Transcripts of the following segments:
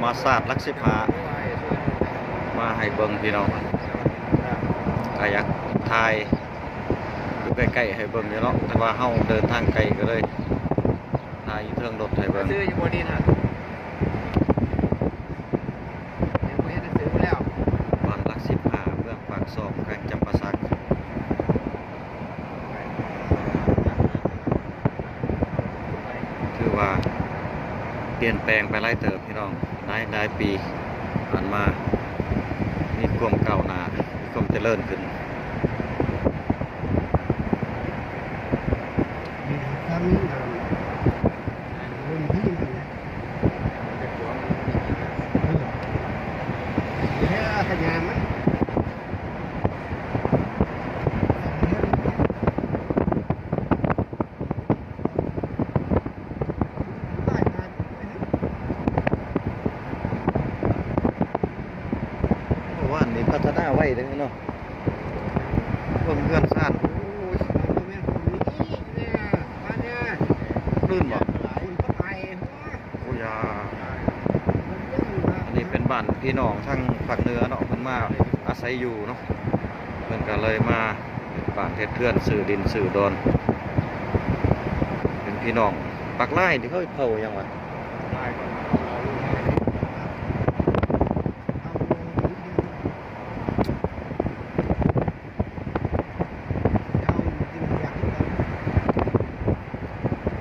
ທຳມະຊາດຫຼັກສິບຫ້າ ມາໃຫ້ເບິ່ງພີ່ນ້ອງ. ກະຢາກຖ່າຍຢູ່ໃກ້ໆໃຫ້ເບິ່ງຢູ່ເນາະ ແຕ່ວ່າເຮົາເດີນທາງໄກ ກະເລີຍຖ່າຍຢູ່ເທິງລົດໃຫ້ເບິ່ງ. ຊື້ຢູ່ບໍ່ດິນຫັ້ນ ຍັງບໍ່ເຮັດໜັງສືແລ້ວ. ບ້ານຫຼັກສິບຫ້າ ເມືອງປາກຊ່ອງ ແຂວງຈຳປາສັກ. ຖືວ່າປ່ຽນແປງໄປຫຼາຍເຕີບພີ່ນ້ອງ, ຫຼາຍ ຫຼາຍປີຜ່ານມາ ມີຄວາມກ້າວໜ້າ ມີຄວາມຈະເລີນຂຶ້ນ. ມີທັງ ອ່າ ລຸ້ນພີ່ມັນນະ ເອີ ເອີ ຂະຫຍາມັນ. ໂອ້ ບ້ານນີ້ພັດທະນາໄວເດ້ເນາະ ເບິ່ງເຮືອນຊານ. ໂອ້ຍ ລື່ນບໍ່? ໂອ້ຍ ອັນນີ້ເປັນບ້ານພີ່ນ້ອງທາງພາກເໜືອເນາະ ເພິ່ນມາອາໄສຢູ່ເນາະ. ເພິ່ນກະເລີຍມາ ບ້ານເຮັດເຮືອນ ຊື້ດິນຊື້ດອນ ເປັນພີ່ນ້ອງປາກລາຍ. ທີ່ເຂົາເອີ້ນຫຍັງວະ?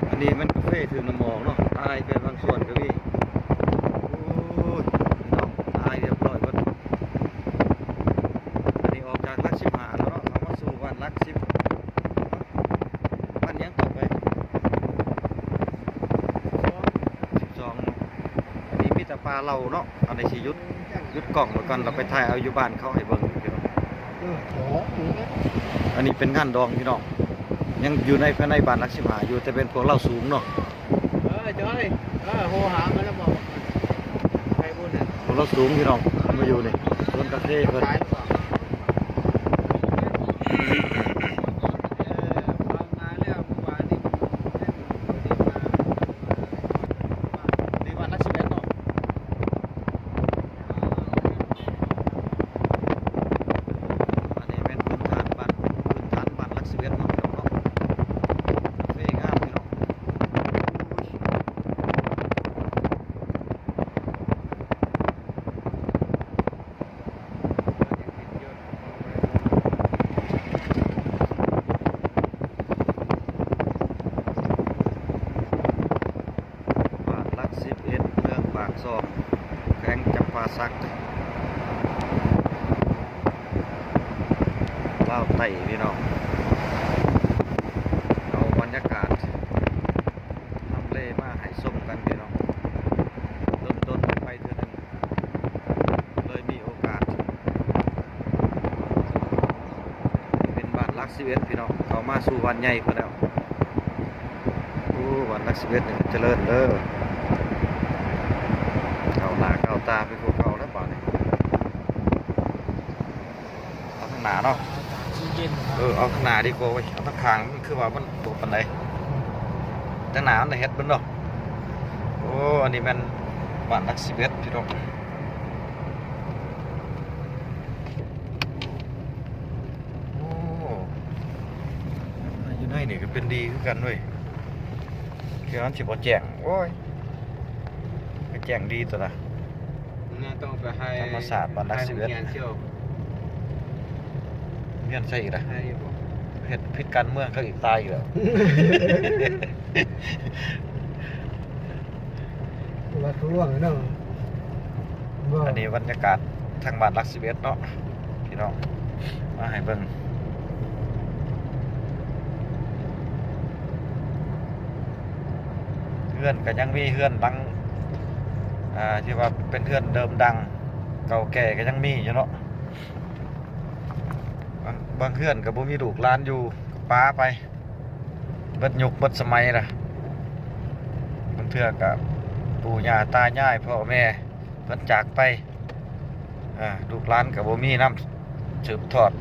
ອັນນີ້ແມ່ນກາເຟຖືກນ້ຳໝອກເນາະ ຕາຍໄປບາງສ່ວນກະມີ. ໂອ້ຍ ພີ່ນ້ອງ ຕາຍຮຽບຮ້ອຍເບິດ. ອັນນີ້ອອກຈາກຫຼັກສິບຫ້າແລ້ວເນາະ ເຂົ້າມາສູ່ບ້ານຫຼັກສິບ ບ້ານຫຍັງຕໍ່ໄປ? ສິບສອງ ເນາະ. ອັນນີ້ມີແຕ່ປ່າເຫຼົ່າເນາະ. ອັນນີ້ຊິຢຸດ ຢຸດກ້ອງໄວ້ກ່ອນ ແລ້ວໄປຖ່າຍເອົາຢູ່ບ້ານເຂົາໃຫ້ເບິ່ງພີ່ນ້ອງ. ອັນນີ້ເປັນງານດອງພີ່ນ້ອງ ຍັງຢູ່ໃນ ພາຍໃນບ້ານຫຼັກສິບຫ້າຢູ່ ແຕ່ເປັນພວກລາວສູງເນາະ. ເອີ ຈອຍ ເອີ ໂທຫາມາແລ້ວບອກ ໄປພຸ້ນນະ ພວກລາວສູງພີ່ນ້ອງ ມາຢູ່ນີ້ ສວນກາເຟເພິ່ນ. ອັນນີ້ແມ່ນພື້ນຖານບ້ານ ພື້ນຖານບ້ານຫຼັກສິບເອັດເນາະ ເນາະ ເຟງາມພີ່ນ້ອງ. ບ້ານຫຼັກສິບເອັດ ເມືອງປາກຊ່ອງ ແຂວງຈຳປາສັກ ລາວໃຕ້ພີ່ນ້ອງ. ເອົາບັນຍາກາດທຳເລມາໃຫ້ຊົມກັນພີ່ນ້ອງ ດົນໆໄປເທື່ອໜຶ່ງ ເລີຍມີໂອກາດ. ເປັນບ້ານຫຼັກສິບເອັດພີ່ນ້ອງ ເຂົ້າມາສູ່ບ້ານໃຫຍ່ພຸ້ນແລ້ວ. ໂອ້ ບ້ານຫຼັກສິບເອັດນີ້ຈະເລີນເດີ ກ້າວໜ້າກ້າວຕາໄປກວ່າເກົ່າແລ້ວບາດນີ້. ເອົາທາງໜ້າເນາະ ເອີ ເອົາທາງໜ້າດີກວ່າເວີຍ ເອົາທາງຂ້າງມັນຄືວ່າມັນບໍ່ປານໃດ. ທາງໜ້າມັນເຮັດເບິ່ງເນາະ. ໂອ້ ອັນນີ້ແມ່ນບ້ານຫຼັກສິບເອັດພີ່ນ້ອງ. ໂອ້ ຢູ່ໃນນີ້ກະເປັນດີຄືກັນເວີຍ ແຕ່ມັນຊິບໍ່ແຈ້ງ. ໂອ້ຍ ກະແຈ້ງດີຕົວນະ. ໜ້າຕ້ອງໄປໃຫ້ ທຳມະຊາດບ້ານຫຼັກສິບເອັດ ໂຮງຮຽນໃສ່ອີກລະ ເຮັດຜິດການເມືອງເຂົາອີກ ຕາຍອີກແລ້ວ. ວັດຫຼວງເນາະ. ອັນນີ້ບັນຍາກາດທາງບ້ານຫຼັກສິບເອັດເນາະ ພີ່ນ້ອງ ມາໃຫ້ເບິ່ງ. ເຮືອນກະຍັງມີ ເຮືອນຫຼັງ ອ່າ ທີ່ວ່າເປັນເຮືອນເດີມດັງເກົ່າແກ່ກະຍັງມີຢູ່ເນາະ. ບາງ ບາງເຮືອນກະບໍ່ມີລູກຫຼານຢູ່ ກະປະໄປ ເບິດຍຸກເບິດສະໄໝລະ. ບາງເທື່ອກະປູ່ຍ່າຕາຍາຍ ພໍ່ແມ່ເພິ່ນຈາກໄປ ອ່າ ລູກຫຼານກະບໍ່ມີນຳສືບທອດ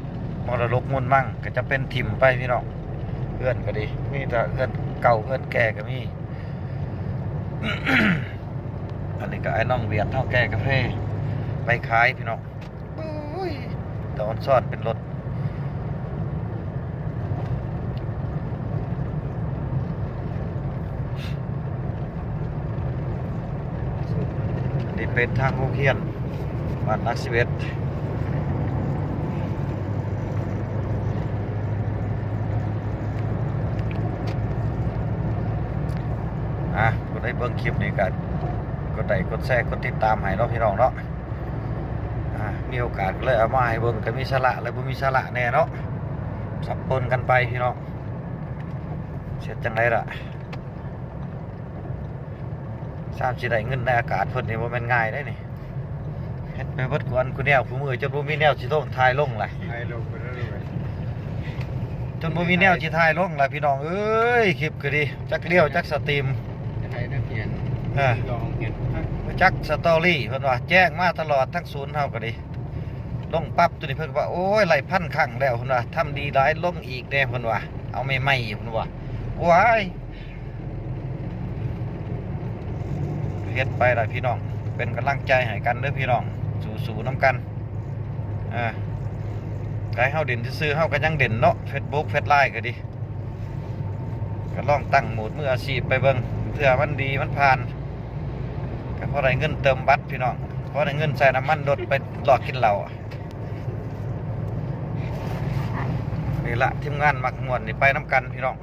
ມໍລະດົກມູນມັງ ກະຈຳເປັນຖິ້ມໄປພີ່ນ້ອງ. ເຮືອນກະດີ ມີແຕ່ເຮືອນເກົ່າເຮືອນແກ່ກະມີ. ອັນນີ້ ກະອ້າຍນ້ອງຫວຽດເຮົາແກ່ກາເຟໄປຂາຍພີ່ນ້ອງ. ໂອ້ຍ ຕອນຊ້ອນເປັນລົດ ນີ້ເປັນທາງໂຮງຮຽນ ບ້ານຫຼັກສິບເອັດ. ອ່າ ຜູ້ໃດເບິ່ງຄລິບນີ້ກະກົດໄລກົດແຊກົດຕິດຕາມໃຫ້ເນາະພີ່ນ້ອງເນາະ. ອ່າ ມີໂອກາດກະເລີຍເອົາມາໃຫ້ເບິ່ງ ກະມີສາລະ ແລະ ບໍ່ມີສາລະແດ່ເນາະ ສັບປົນກັນໄປພີ່ນ້ອງ. ເຮັດຈັ່ງໃດລະ ຊາມຊິໄດ້ເງິນໃນອາກາດເພິ່ນນີ້ບໍ່ແມ່ນງ່າຍເດ້ນີ້. ເຮັດໄປເບິດກູອັນກູແນວ ຄູ່ມື້ຈົນບໍ່ມີແນວຊິລົງ ຖ່າຍລົງລະ ຖ່າຍລົງໄປເລື້ອຍໆ ຈົນບໍ່ມີແນວຊິຖ່າຍລົງລະພີ່ນ້ອງເອີຍ. ຄລິບກະດີ ຈັກລຽວຈັກສະຕຣີມ ຖ່າຍນັກຮຽນ ເອີ ລອງຮຽນ ຈັກສະຕໍຣີ ເພິ່ນວ່າແຈ້ງມາຕະຫຼອດ ທັງສູນເຮົາກະດີ. ລົງປັບໂຕນີ້ເພິ່ນກະວ່າ ໂອ້ຍ ໄລ່ພັນຄັ້ງແລ້ວ ເພິ່ນວ່າ ທຳດີຫຼາຍ ລົງອີກແດ່ ເພິ່ນວ່າ ເອົາໃໝ່ໆ ເພິ່ນວ່າ. ໂອ້ຍ ເຮັດໄປລະພີ່ນ້ອງ ເປັນກຳລັງໃຈໃຫ້ກັນເດີພີ່ນ້ອງ ສູ້ໆນຳກັນ. ເອີ ກະໃຫ້ເຮົາຫຼິ້ນຊື່ໆ ເຮົາກະຍັງຫຼິ້ນເນາະ ເຟສບຸກ ເຟສໄລນ໌ກະດີ ກະລອງຕັ້ງໂໝດມືອາຊີບໄປເບິ່ງ ເທື່ອມັນດີມັນຜ່ານ ກະພໍໄດ້ເງິນເຕີມບັດພີ່ນ້ອງ ພໍໄດ້ເງິນໃສ່ນ້ຳມັນລົດໄປຫຼອກກິນເຫຼົ້າ. ນີ້ລະ ທີມງານມັກມ່ວນນີ້ໄປນຳກັນພີ່ນ້ອງ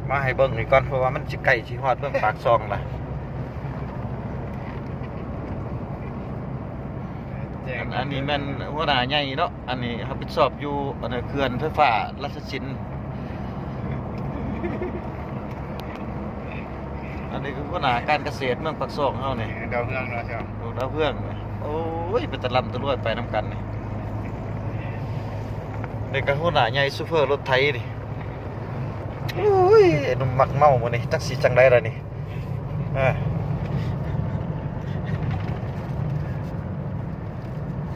ມາໃຫ້ເບິ່ງນີ້ກ່ອນ ເພາະວ່າມັນຊິໃກ້ຊິຮອດເມືອງປາກຊ່ອງລະ. ອັນນີ້ແມ່ນຫົວໜ້າໃຫຍ່ເນາະ ອັນນີ້ຮັບຜິດຊອບຢູ່ ອັນເຂື່ອນໄຟຟ້າລາຊະສິນ. ອັນນີ້ຄືຫົວໜ້າການກະເສດເມືອງປາກຊ່ອງເຮົານີ້ ດາວເຮືອງເນາະ ດາວເຮືອງ. ໂອ້ຍ ເປັນຕາລ່ຳຕາລວຍໄປນຳກັນນີ້. ນີ້ກະຫົວໜ້າໃຫຍ່ໂຊເຟີລົດໄຖນີ້. ໂອ້ຍ ໜຸ່ມມັກເມົາມື້ນີ້ ຈັກຊິຈັ່ງໃດລະນີ້. ເອີ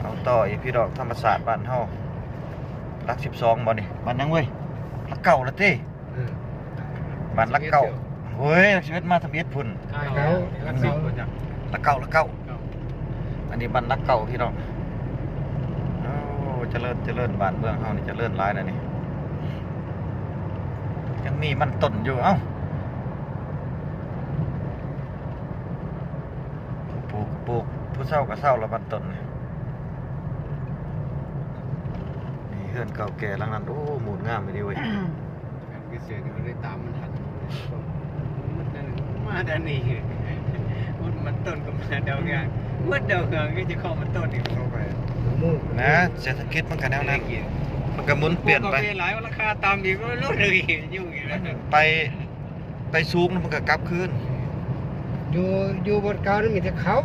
ເອົາຕໍ່ອີກພີ່ນ້ອງ ທຳມະຊາດບ້ານເຮົາ. ຫຼັກສິບສອງບໍ່ນີ້? ບ້ານຫຍັງເວີຍ? ຫຼັກເກົ້າລະຕິ? ເອີ ບ້ານຫຼັກເກົ້າ. ເຮີ້ຍ ຫຼັກສິບເອັດມາທຳອິດພຸ້ນ. ຫຼັກເກົ້າ ຫຼັກສິບບໍ່ຈັກ ຫຼັກເກົ້າ ຫຼັກເກົ້າ. ອັນນີ້ບ້ານຫຼັກເກົ້າພີ່ນ້ອງ. ໂອ້ ຈະເລີນ ຈະເລີນ ບ້ານເມືອງເຮົານີ້ຈະເລີນຫຼາຍແລ້ວນີ້. ຍັງມີມັນຕົ້ນຢູ່ ເອົ້າ ປູກ ປູກ ຜູ້ເຊົ່າກະເຊົ່າລະມັນຕົ້ນ. ນີ້ເຮືອນເກົ່າແກ່ຫຼັງນັ້ນ ໂອ້ ໝູນງາມອີ່ຫຼີເວີຍ. ການກະເສດມັນໄດ້ຕາມມັນທັນ ໝົດນັ້ນ ມາດ້ານນີ້ ໝົດມັນຕົ້ນກະມາດາວເຮືອງ ໝົດດາວເຮືອງກະຈະເຂົ້າມັນຕົ້ນອີກ ເຂົ້າໄປນະ. ເສດຖະກິດມັນກະແນວນັ້ນ ມັນກະໝູນປ່ຽນໄປ ກາເຟຫຼາຍ ລາຄາຕ່ຳອີກ ໂລດອີກ ຢູ່ອີກແລ້ວ ໄປ ໄປສູງແລ້ວມັນກະກັບຄືນ. ຢູ່ ຢູ່ບ່ອນເກົ່ານັ້ນມີແຕ່ເຂົາ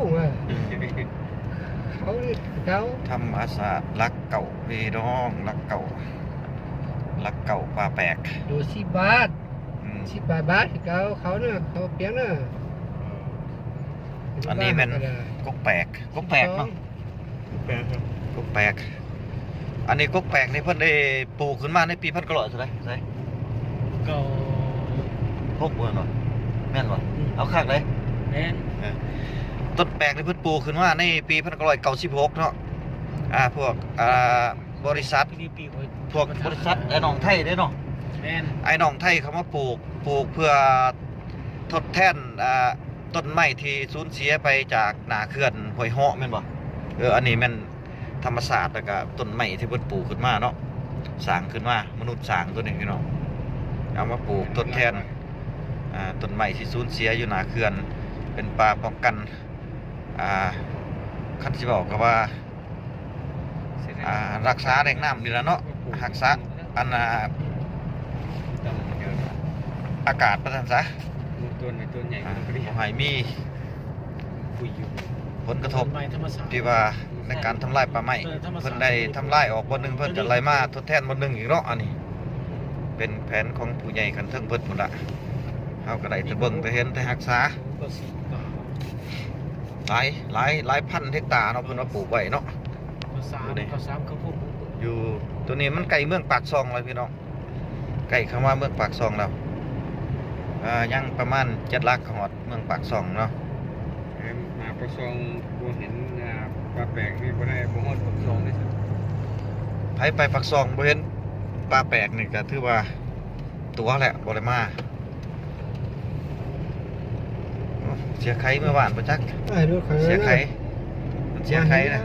ເຂົານີ້ເກົ່າ. ທຳມະຊາດຫຼັກເກົ້າພີ່ນ້ອງ ຫຼັກເກົ້າ ຫຼັກເກົ້າປ່າແປກ ຢູ່ສິບບາດ. ອືມ ສິບປາຍບາດຄືເກົ່າ ເຂົານະ ເຂົາປຽງນະ. ອັນນີ້ແມ່ນກົກແປກ ກົກແປກເນາະ ກົກແປກ. ອັນນີ້ກົກແປກນີ້ເພິ່ນໄດ້ປູກຂຶ້ນມາໃນປີພັນເກົ້າຮ້ອຍເທົ່າໃດ? ເກົ້າຫົກບໍ່ແມ່ນບໍ່? ແມ່ນບໍ່? ອືມ ເອົາຄັກເດ້. ແມ່ນ ເອີ ຕົ້ນແປກນີ້ເພິ່ນປູກຂຶ້ນມາໃນປີພັນເກົ້າຮ້ອຍເກົ້າສິບຫົກເນາະ. ອ່າ ພວກ ອ່າ ບໍລິສັດ ພວກບໍລິສັດອ້າຍນ້ອງໄທເດ້ເນາະ. ແມ່ນ ອ້າຍນ້ອງໄທເຂົາມາປູກ ປູກເພື່ອທົດແທນ ອ່າ ຕົ້ນໄມ້ທີ່ສູນເສຍໄປຈາກໜ້າເຂື່ອນຫ້ວຍເຫາະແມ່ນບໍ່? ເອີ ອັນນີ້ແມ່ນທຳມະຊາດ ແລ້ວກະຕົ້ນໄມ້ທີ່ເພິ່ນປູກຂຶ້ນມາເນາະ ສ້າງຂຶ້ນມາ ມະນຸດສ້າງໂຕນີ້ພີ່ນ້ອງ ເອົາມາປູກທົດແທນ ອ່າ ຕົ້ນໄມ້ທີ່ສູນເສຍຢູ່ໜ້າເຂື່ອນ ເປັນປ່າປ້ອງກັນ ອ່າ ຄັນຊິເວົ້າກະວ່າ ອ່າ ຮັກສາແຫຼ່ງນ້ຳນີ້ລະເນາະ ຮັກສາ ອັນ ອ່າ ອາກາດວ່າຊັ້ນຊະ ບໍ່ໃຫ້ມີຜົນກະທົບທີ່ວ່າໃນການທຳລາຍປ່າໄມ້. ເພິ່ນໄດ້ທຳລາຍອອກບ່ອນໜຶ່ງ ເພິ່ນກະໄລ່ມາທົດແທນບ່ອນໜຶ່ງອີກເນາະ. ອັນນີ້ເປັນແຜນຂອງຜູ້ໃຫຍ່ຂັ້ນເທິງເພິ່ນພຸ້ນລະ ເຮົາກະໄດ້ແຕ່ເບິ່ງແຕ່ເຫັນແຕ່ຮັກສາ. ຫຼາຍ ຫຼາຍ ຫຼາຍພັນເຮັກຕາເນາະ ເພິ່ນວ່າປູກໄວ້ເນາະ. ຢູ່ໂຕນີ້ມັນໃກ້ເມືອງປາກຊ່ອງແລ້ວພີ່ນ້ອງ ໃກ້ເຂົ້າມາເມືອງປາກຊ່ອງແລ້ວ. ເອີ ຍັງປະມານເຈັດຫຼັກກະຮອດເມືອງປາກຊ່ອງເນາະ. ເອີ ປາກຊ່ອງບໍ່ເຫັນ ອ່າ ປ່າແປກນີ້ບໍ່ໄດ້ ບໍ່ຮອດປາກຊ່ອງເດ້. ໃຜໄປປາກຊ່ອງບໍ່ເຫັນປ່າແປກນີ້ກະຖືວ່າຕົວະແຫຼະ ບໍ່ໄດ້ມາ. ໂອ້ ເສຍໄຂ່ເມື່ອວານບໍ່ຈັກ ອ້າຍລົດໄຂ່ ເສຍໄຂ່ ນະ ມັນເສຍໄຂ່ນະ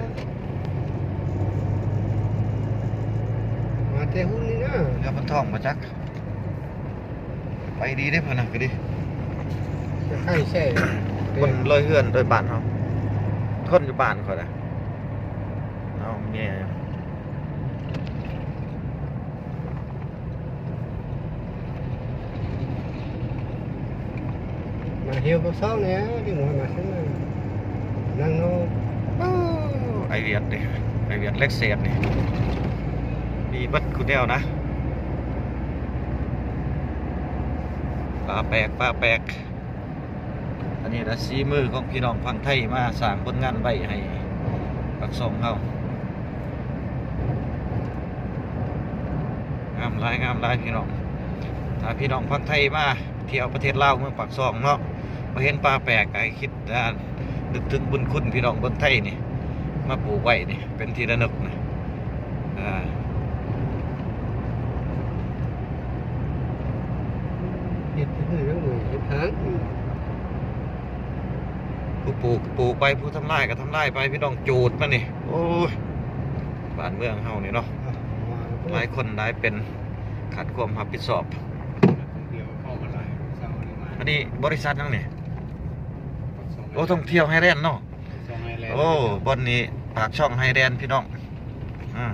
ມາແຕ່ຫຸ່ນນີ້ນະ ເຮືອພັນທອງບໍ່ຈັກ. ໄປດີເດ້ເພິ່ນນະ ກະດີ ຈະໃຫ້ແຊ່ ຄົນເລີຍເຮືອນເລີຍບ້ານເຮົາ ຄົນຢູ່ບ້ານຂ້ອຍນະ ເອົາແຍ່ ມາທ່ຽວປາກຊ່ອງແດ່ ເດັກນ້ອຍມາເຊິ່ງນັ້ນ ນັ່ງເນາະ. ໂອ້ ໄອວຽດເດ້ ໄອວຽດເລັກເສດນີ້ ມີເບິດຄູ່ແນວນະ. ປ່າແປກ ປ່າແປກ ອັນນີ້ລະສີມືຂອງພີ່ນ້ອງຝັ່ງໄທ ມາສ້າງຜົນງານໄວ້ໃຫ້ປາກຊ່ອງເຮົາ. ງາມຫຼາຍ ງາມຫຼາຍພີ່ນ້ອງ. ຖ້າພີ່ນ້ອງຝັ່ງໄທມາທ່ຽວປະເທດລາວ ເມືອງປາກຊ່ອງເນາະ ບໍ່ເຫັນປ່າແປກ ໃຫ້ຄິດ ອ່າ ນຶກເຖິງບຸນຄຸນພີ່ນ້ອງເມືອງໄທນີ້ ມາປູກໄວ້ນີ້ເປັນທີ່ລະນຶກນະ. ອ່າ ເຮັດຄືຫຍັງເວີຍ ເຮັດທາງ ຜູ້ປູກກະປູກໄປ ຜູ້ທຳລາຍກະທຳລາຍໄປ ພີ່ນ້ອງ. ຈູດມານີ້ ໂອ້ຍ ບ້ານເມືອງເຮົານີ້ເນາະ ຫຼາຍຄົນຫຼາຍເປັນ ຂາດຄວາມຮັບຜິດຊອບ. ອັນນີ້ບໍລິສັດຫຍັງນີ້? ໂອ້ ທ່ອງທ່ຽວໄຮແລນເນາະ. ໂອ້ ບ່ອນນີ້ປາກຊ່ອງໄຮແລນພີ່ນ້ອງ. ອ່າ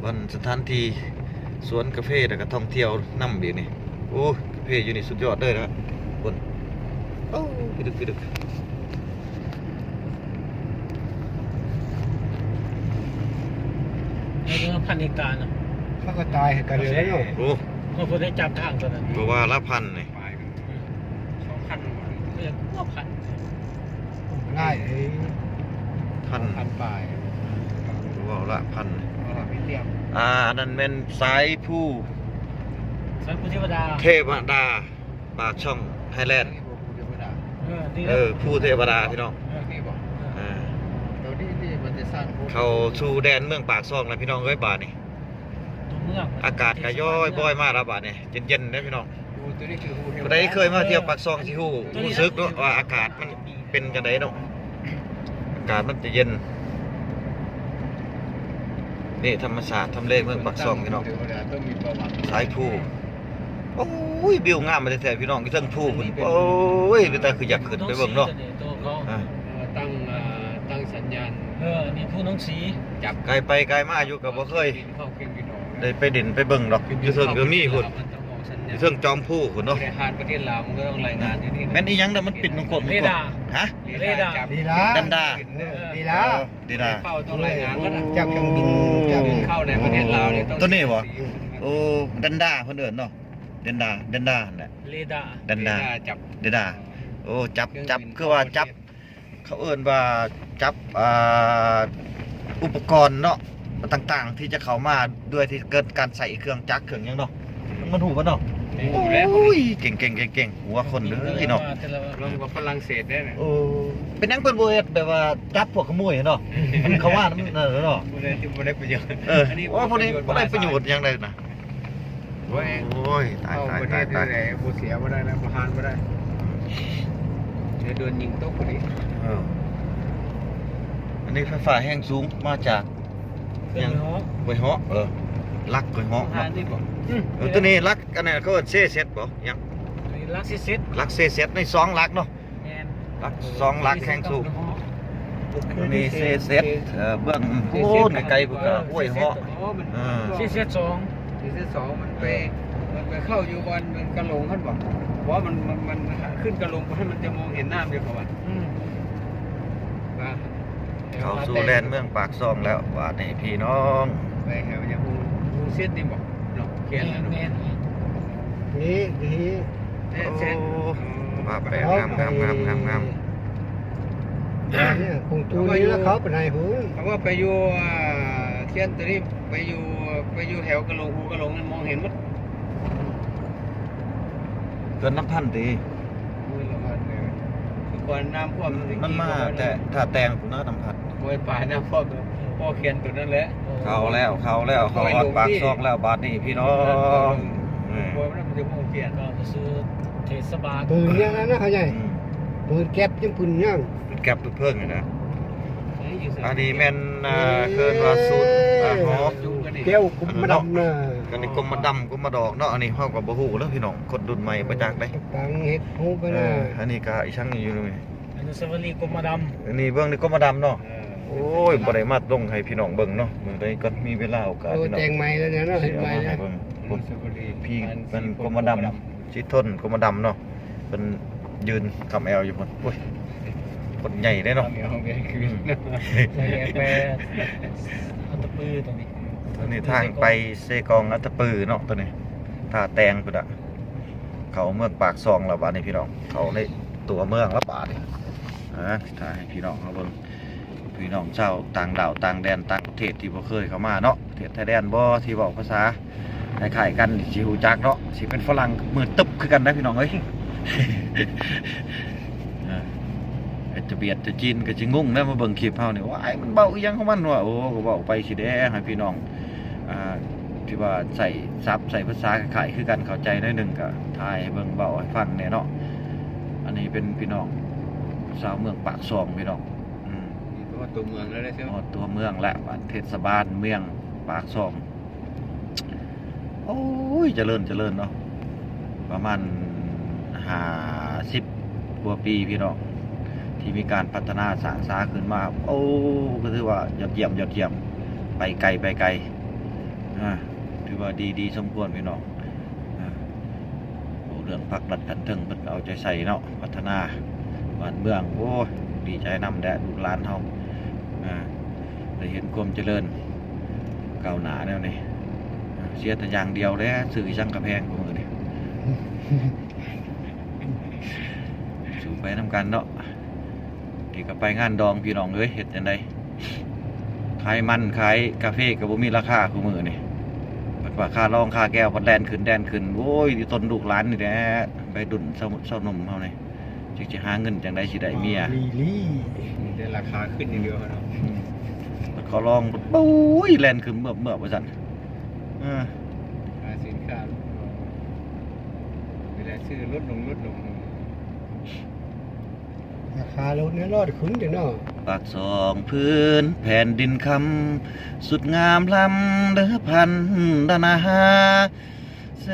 ບ່ອນສະຖານທີ່ສວນກາເຟ ແລ້ວກະທ່ອງທ່ຽວນຳອີກນີ້. ໂອ້ ກາເຟຢູ່ນີ້ສຸດຍອດເລີຍນະ ຄົນ. ໂອ້ ພິລຶກ ພິລຶກ. ເອີ ເດືອນລະພັນເຮັກຕານະ ເຂົາກະຕາຍໃຫ້ກັນເລີຍເນາະ. ໂອ້ ເພາະເພິ່ນໄດ້ຈັບທາງຕົວນັ້ນ ເພາະວ່າລະພັນນີ້ ປາຍ ສອງພັນ ເອີ ກວ່າພັນ ຫຼາຍເອີຍ ພັນ ພັນປາຍ ເວົ້າລະພັນ ເວົ້າລະມີຕຽມ. ອ່າ ອັນນັ້ນແມ່ນສາຍພູ ສາຍພູເທວະດາ ເທວະດາ ປາກຊ່ອງໄຮແລນ. ເອີ ເອີ ພູເທວະດາພີ່ນ້ອງ. ເອີ ນີ້ບໍ່ ອ່າ ໂຕນີ້ ນີ້ມັນຈະສ້າງ ເຂົ້າສູ່ແດນເມືອງປາກຊ່ອງແລ້ວພີ່ນ້ອງເອີຍ ບາດນີ້ ຕົວເມືອງ ອາກາດກະຍ້ອຍບອຍມາແລ້ວບາດນີ້ ເຢັນໆເດ້ພີ່ນ້ອງ. ໂອ້ ໂຕນີ້ຄື ຜູ້ໃດເຄີຍມາທ່ຽວປາກຊ່ອງຊິຮູ້ ຮູ້ສຶກເນາະວ່າອາກາດມັນເປັນຈັ່ງໃດເນາະ. ອາກາດມັນຈະເຢັນ ນີ້ທຳມະຊາດທຳເລເມືອງປາກຊ່ອງພີ່ນ້ອງ. ສາຍພູ ໂອ້ຍ ວິວງາມແທ້ໆພີ່ນ້ອງ ຢູ່ເທິງພູພຸ້ນ. ໂອ້ຍ ເປັນຕາຄືຢາກຂຶ້ນໄປເບິ່ງເນາະ. ອ່າ ຕັ້ງ ຕັ້ງສັນຍານ ເອີ ນີ້ພູໜອງສີ ຈັບ ກາຍໄປກາຍມາຢູ່ກະບໍ່ເຄີຍ ໄດ້ໄປຫຼິ້ນໄປເບິ່ງດອກ ຢູ່ເທິງກະມີພຸ້ນ ຢູ່ເທິງຈອມພູພຸ້ນເນາະ. ແມ່ນອີ່ຫຍັງນະ ມັນປິ່ນມັນກວດມັນກວດ ຮະ ເຣດາ ເຣດາ ດັນດາ ເຣດາ ເຣດາ ເຝົ້າຕ້ອງລາຍງານ ຈັບເຄື່ອງບິນ ເຂົ້າໃນປະເທດລາວນີ້ ໂຕນີ້ບໍ່? ໂອ້ ດັນດາເພິ່ນເອີ້ນເນາະ ດັນດາ ດັນດາຫັ້ນແຫຼະ ເຣດາ ດັນດາ ເຣດາ ຈັບ ເຣດາ. ໂອ້ ຈັບ ຈັບ ຄືວ່າຈັບ ເຂົາເອີ້ນວ່າຈັບ ອ່າ ອຸປະກອນເນາະ ຕ່າງໆ ທີ່ຈະເຂົ້າມາ ໂດຍທີ່ເກີດການໃຊ້ເຄື່ອງຈັກເຄື່ອງຫຍັງເນາະ. ມັນຮູ້ບໍ່ເນາະ? ໂອ້ຍ ເກັ່ງໆໆໆ ຫົວຄົນເດີເນາະ. ເບິ່ງວ່າຝຣັ່ງເສດເດ້. ໂອ້ ເປັນຫຍັງເພິ່ນບໍ່ເຮັດແບບວ່າຈັບພວກຂະໂມຍເນາະ ມັນເຂົ້າມານຳນັ້ນເນາະ ບໍ່ໄດ້ ບໍ່ໄດ້ປະໂຫຍດ. ເອີ ອັນນີ້ ໂອ້ ບໍ່ໄດ້ ບໍ່ໄດ້ປະໂຫຍດຫຍັງເລີຍນະ. ໂອ້ຍ ໂອ້ຍ ຕາຍ ຕາຍ ຕາຍ ຕາຍ ບໍ່ເສຍບໍ່ໄດ້ນະ ບໍ່ຫານບໍ່ໄດ້ ດຽວໂດນຍິງຕົກພໍດີ. ເອີ ອັນນີ້ໄຟຟ້າແຮງສູງມາຈາກຫຍັງ? ຫ້ວຍເຫາະ ເອີ ຫຼັກຫ້ວຍເຫາະເນາະ. ເອີ ໂຕນີ້ຫຼັກ ອັນນັ້ນເຂົາເອີ້ນເຊເຊັດບໍ່? ຫຍັງ? ຫຼັກເຊເຊັດ ຫຼັກເຊເຊັດ ໃນສອງຫຼັກເນາະ. ແມ່ນ ຫຼັກສອງຫຼັກແຮງສູງ. ໂຕນີ້ເຊເຊັດ ເອີ ເບື້ອງໂອ້ນໄກໆພຸ້ນກະຫ້ວຍເຫາະ. ເອີ ເຊເຊັດສອງ ເຊເຊັດສອງ ມັນໄປ ມັນໄປເຂົ້າຢູ່ບ່ອນມັນກະຫຼົງຫັ້ນບໍ່? ບໍ່ ມັນ ມັນ ມັນຂຶ້ນກະຫຼົງໄປ ມັນຈະມອງເຫັນນ້ຳຢູ່ເຂົາວ່າ. ອືມ ເຂົ້າສູ່ແດນເມືອງປາກຊ່ອງແລ້ວບາດນີ້ພີ່ນ້ອງ. ໄປແຖວຫຍັງ ຮູເຊັດນີ້ບໍ່ເນາະ? ແມ່ນ ແມ່ນ ນີ້ ນີ້ ເຊັດ ໂອ້ ເຊັດ ວ່າແປກ ງາມໆໆໆ ນີ້ ຄົງຕູນີ້ລະເຂົ້າໄປໃນຫູ. ເຂົາວ່າໄປຢູ່ ອ່າ ຂຽນໂຕນີ້ ໄປຢູ່ ໄປຢູ່ແຖວກະຫຼົງ ຫູກະຫຼົງນັ້ນ ມອງເຫັນໝົດ. ເກີນນັບພັນຕິ? ໂອ້ຍ ລະວັນເດີ ຄື ກ່ອນນ້ຳຖ້ວມມັນມາແຕ່ທ່າແຕງພຸ້ນນະ ນ້ຳພັດ ໂອ້ຍ ປາຍນ້ຳຖ້ວມ ພໍແຂນໂຕນັ້ນແຫຼະ ເຂົ້າແລ້ວ ເຂົ້າແລ້ວ ເຂົ້າຮອດປາກຊ່ອງແລ້ວບາດນີ້ພີ່ນ້ອງ ໂອ້ຍ ມັນຈະພໍແຂນ ເຂົ້າສູ່ເທດສະບານ ປືນຍັງນັ້ນນະ ເຂົາໃຫຍ່ ອືມ ປືນແກັບຍັງປືນຍັງ ແກັບເພິ່ງນີ້ນະ ອັນນີ້ແມ່ນ ອ່າ ເອີ້ນວ່າສູນ ອ່າ ຫໍ ແກ້ວກົມມະດຳນະ ອັນນີ້ກົມມະດຳ ກົມມະດອກເນາະ ອັນນີ້ເຮົາກໍບໍ່ຮູ້ເດີພີ່ນ້ອງ ຄົນລຸ້ນໃໝ່ບໍ່ຈັກເດ້ ປັງເຮັດຮູບໄປນະ ເອີ ອັນນີ້ກໍອີ່ຫຍັງຢູ່ນີ້ ອະນຸສາວະລີກົມມະດຳ ອັນນີ້ເບິ່ງນີ້ກົມມະດຳເນາະ ເອີ ໂອ້ຍ ບໍ່ໄດ້ມາລົງໃຫ້ພີ່ນ້ອງເບິ່ງເນາະ ມື້ໃດກໍມີເວລາໂອກາດ ໂອ້ ພີ່ນ້ອງ ແຕ່ງໃໝ່ແລ້ວເນາະ ເຮັດໃໝ່ແລ້ວ ອະນຸສາວະລີ ພີ່ ອັນ ເປັນກົມມະດຳ ສີທົນ ກົມມະດຳເນາະ ເພິ່ນຢືນຄຳແອວຢູ່ພຸ້ນ ໂອ້ຍ ຄົນໃຫຍ່ເດ້ເນາະ ຄຳແອວແບກຄືນ ອືມ ໃສ່ແບກໄປອັດຕະປືຕົວນີ້ ອັນນີ້ທາງໄປເຊກອງ ອັດຕະປືເນາະ ຕົວນີ້ ທ່າແຕງພຸ້ນນະ ເຂົ້າເມືອງປາກຊ່ອງແລ້ວບາດນີ້ພີ່ນ້ອງ ເຂົ້າໃນຕົວເມືອງແລ້ວບາດນີ້ ອ່າ ຖ່າຍໃຫ້ພີ່ນ້ອງເຮົາເບິ່ງ ພີ່ນ້ອງຊາວຕ່າງດ້າວຕ່າງແດນຕ່າງປະເທດທີ່ບໍ່ເຄີຍເຂົ້າມາເນາະ ປະເທດໄທແລນບໍ່ ທີ່ເວົ້າພາສາຄ້າຍໆກັນຊິຮູ້ຈັກເນາະ ຊິເປັນຝຣັ່ງມືຕຶບຄືກັນນະພີ່ນ້ອງເອີຍ ເອີ ເຮັດຈະບຽດຈະຈີນກໍຊິງົງນະ ມາເບິ່ງຄລິບເຮົານີ້ ວ້າຍ ມັນເວົ້າອີ່ຫຍັງຂອງມັນວະ ໂອ້ ກໍເວົ້າໄປຊິແດ່ໃຫ້ພີ່ນ້ອງ ອ່າ ທີ່ວ່າໃຊ້ສັບໃຊ້ພາສາຄ້າຍໆຄືກັນ ເຂົ້າໃຈໜ້ອຍໜຶ່ງ ກໍຖ່າຍໃຫ້ເບິ່ງເວົ້າໃຫ້ຟັງແດ່ເນາະ ອັນນີ້ເປັນພີ່ນ້ອງຊາວເມືອງປາກຊ່ອງພີ່ນ້ອງ ອືມ ນີ້ກໍຮອດຕົວເມືອງແລ້ວເດ້ ຮອດຕົວເມືອງແລ້ວ ບ້ານເທດສະບານເມືອງປາກຊ່ອງ ໂອ້ຍ ຈະເລີນ ຈະເລີນເນາະ ປະມານຫ້າສິບກວ່າປີພີ່ນ້ອງ ທີ່ມີການພັດທະນາສ້າງສາຂຶ້ນມາ ໂອ້ ກໍຖືວ່າຍອດຢ້ຽມ ຍອດຢ້ຽມ ໄປໄກ ໄປໄກ ອ່າ ຖືວ່າດີ ດີສົມຄວນພີ່ນ້ອງ ອ່າ ໂອ້ ເລື່ອງພັກລັດຂັ້ນເທິງເພິ່ນກໍເອົາໃຈໃສ່ເນາະ ພັດທະນາບ້ານເມືອງ ໂອ້ຍ ດີໃຈນຳແຫຼະ ລູກຫຼານເຮົາ ອ່າ ໄດ້ເຫັນຄວາມຈະເລີນກ້າວໜ້າແນວນີ້ ເສຍແຕ່ຢ່າງດຽວແຫຼະ ຊື້ອີ່ຫຍັງກໍແພງກວ່າມື້ນີ້ ສູ້ໄປນຳກັນເນາະ ນີ້ກໍໄປງານດອງພີ່ນ້ອງເອີຍ ເຮັດຈັ່ງໃດ ຂາຍມັນຂາຍກາເຟກໍບໍ່ມີລາຄາຄູ່ມື້ນີ້ ເພິ່ນວ່າຄ່າລອງຄ່າແກ້ວພັດແລ່ນຂຶ້ນແລ່ນຂຶ້ນ ໂອ້ຍ ຢູ່ຕົ້ນລູກຫຼານນີ້ແຫຼະ ໄວລຸ້ນຊາວໜຸ່ມເຮົານີ້ ຈັກຊິຫາເງິນຈັ່ງໃດຊິໄດ້ເມຍ ມີລີ ມີແຕ່ລາຄາຂຶ້ນຢ່າງດຽວເນາະ ອືມ ເຂົາລອງ ໂອ້ຍ ແລ່ນຂຶ້ນເມືອບໆວ່າຊັ້ນ ເອີ ຄ່າສິນຄ້າ ເວລາຊື້ລົດລົງ ລົດລົງ ລາຄາລົດນີ້ລອດຂຶ້ນເດ້ເນາະ ປາກຊ່ອງພື້ນແຜ່ນດິນຄຳ ສຸດງາມລ້ຳເດີພັນດານາ ແສ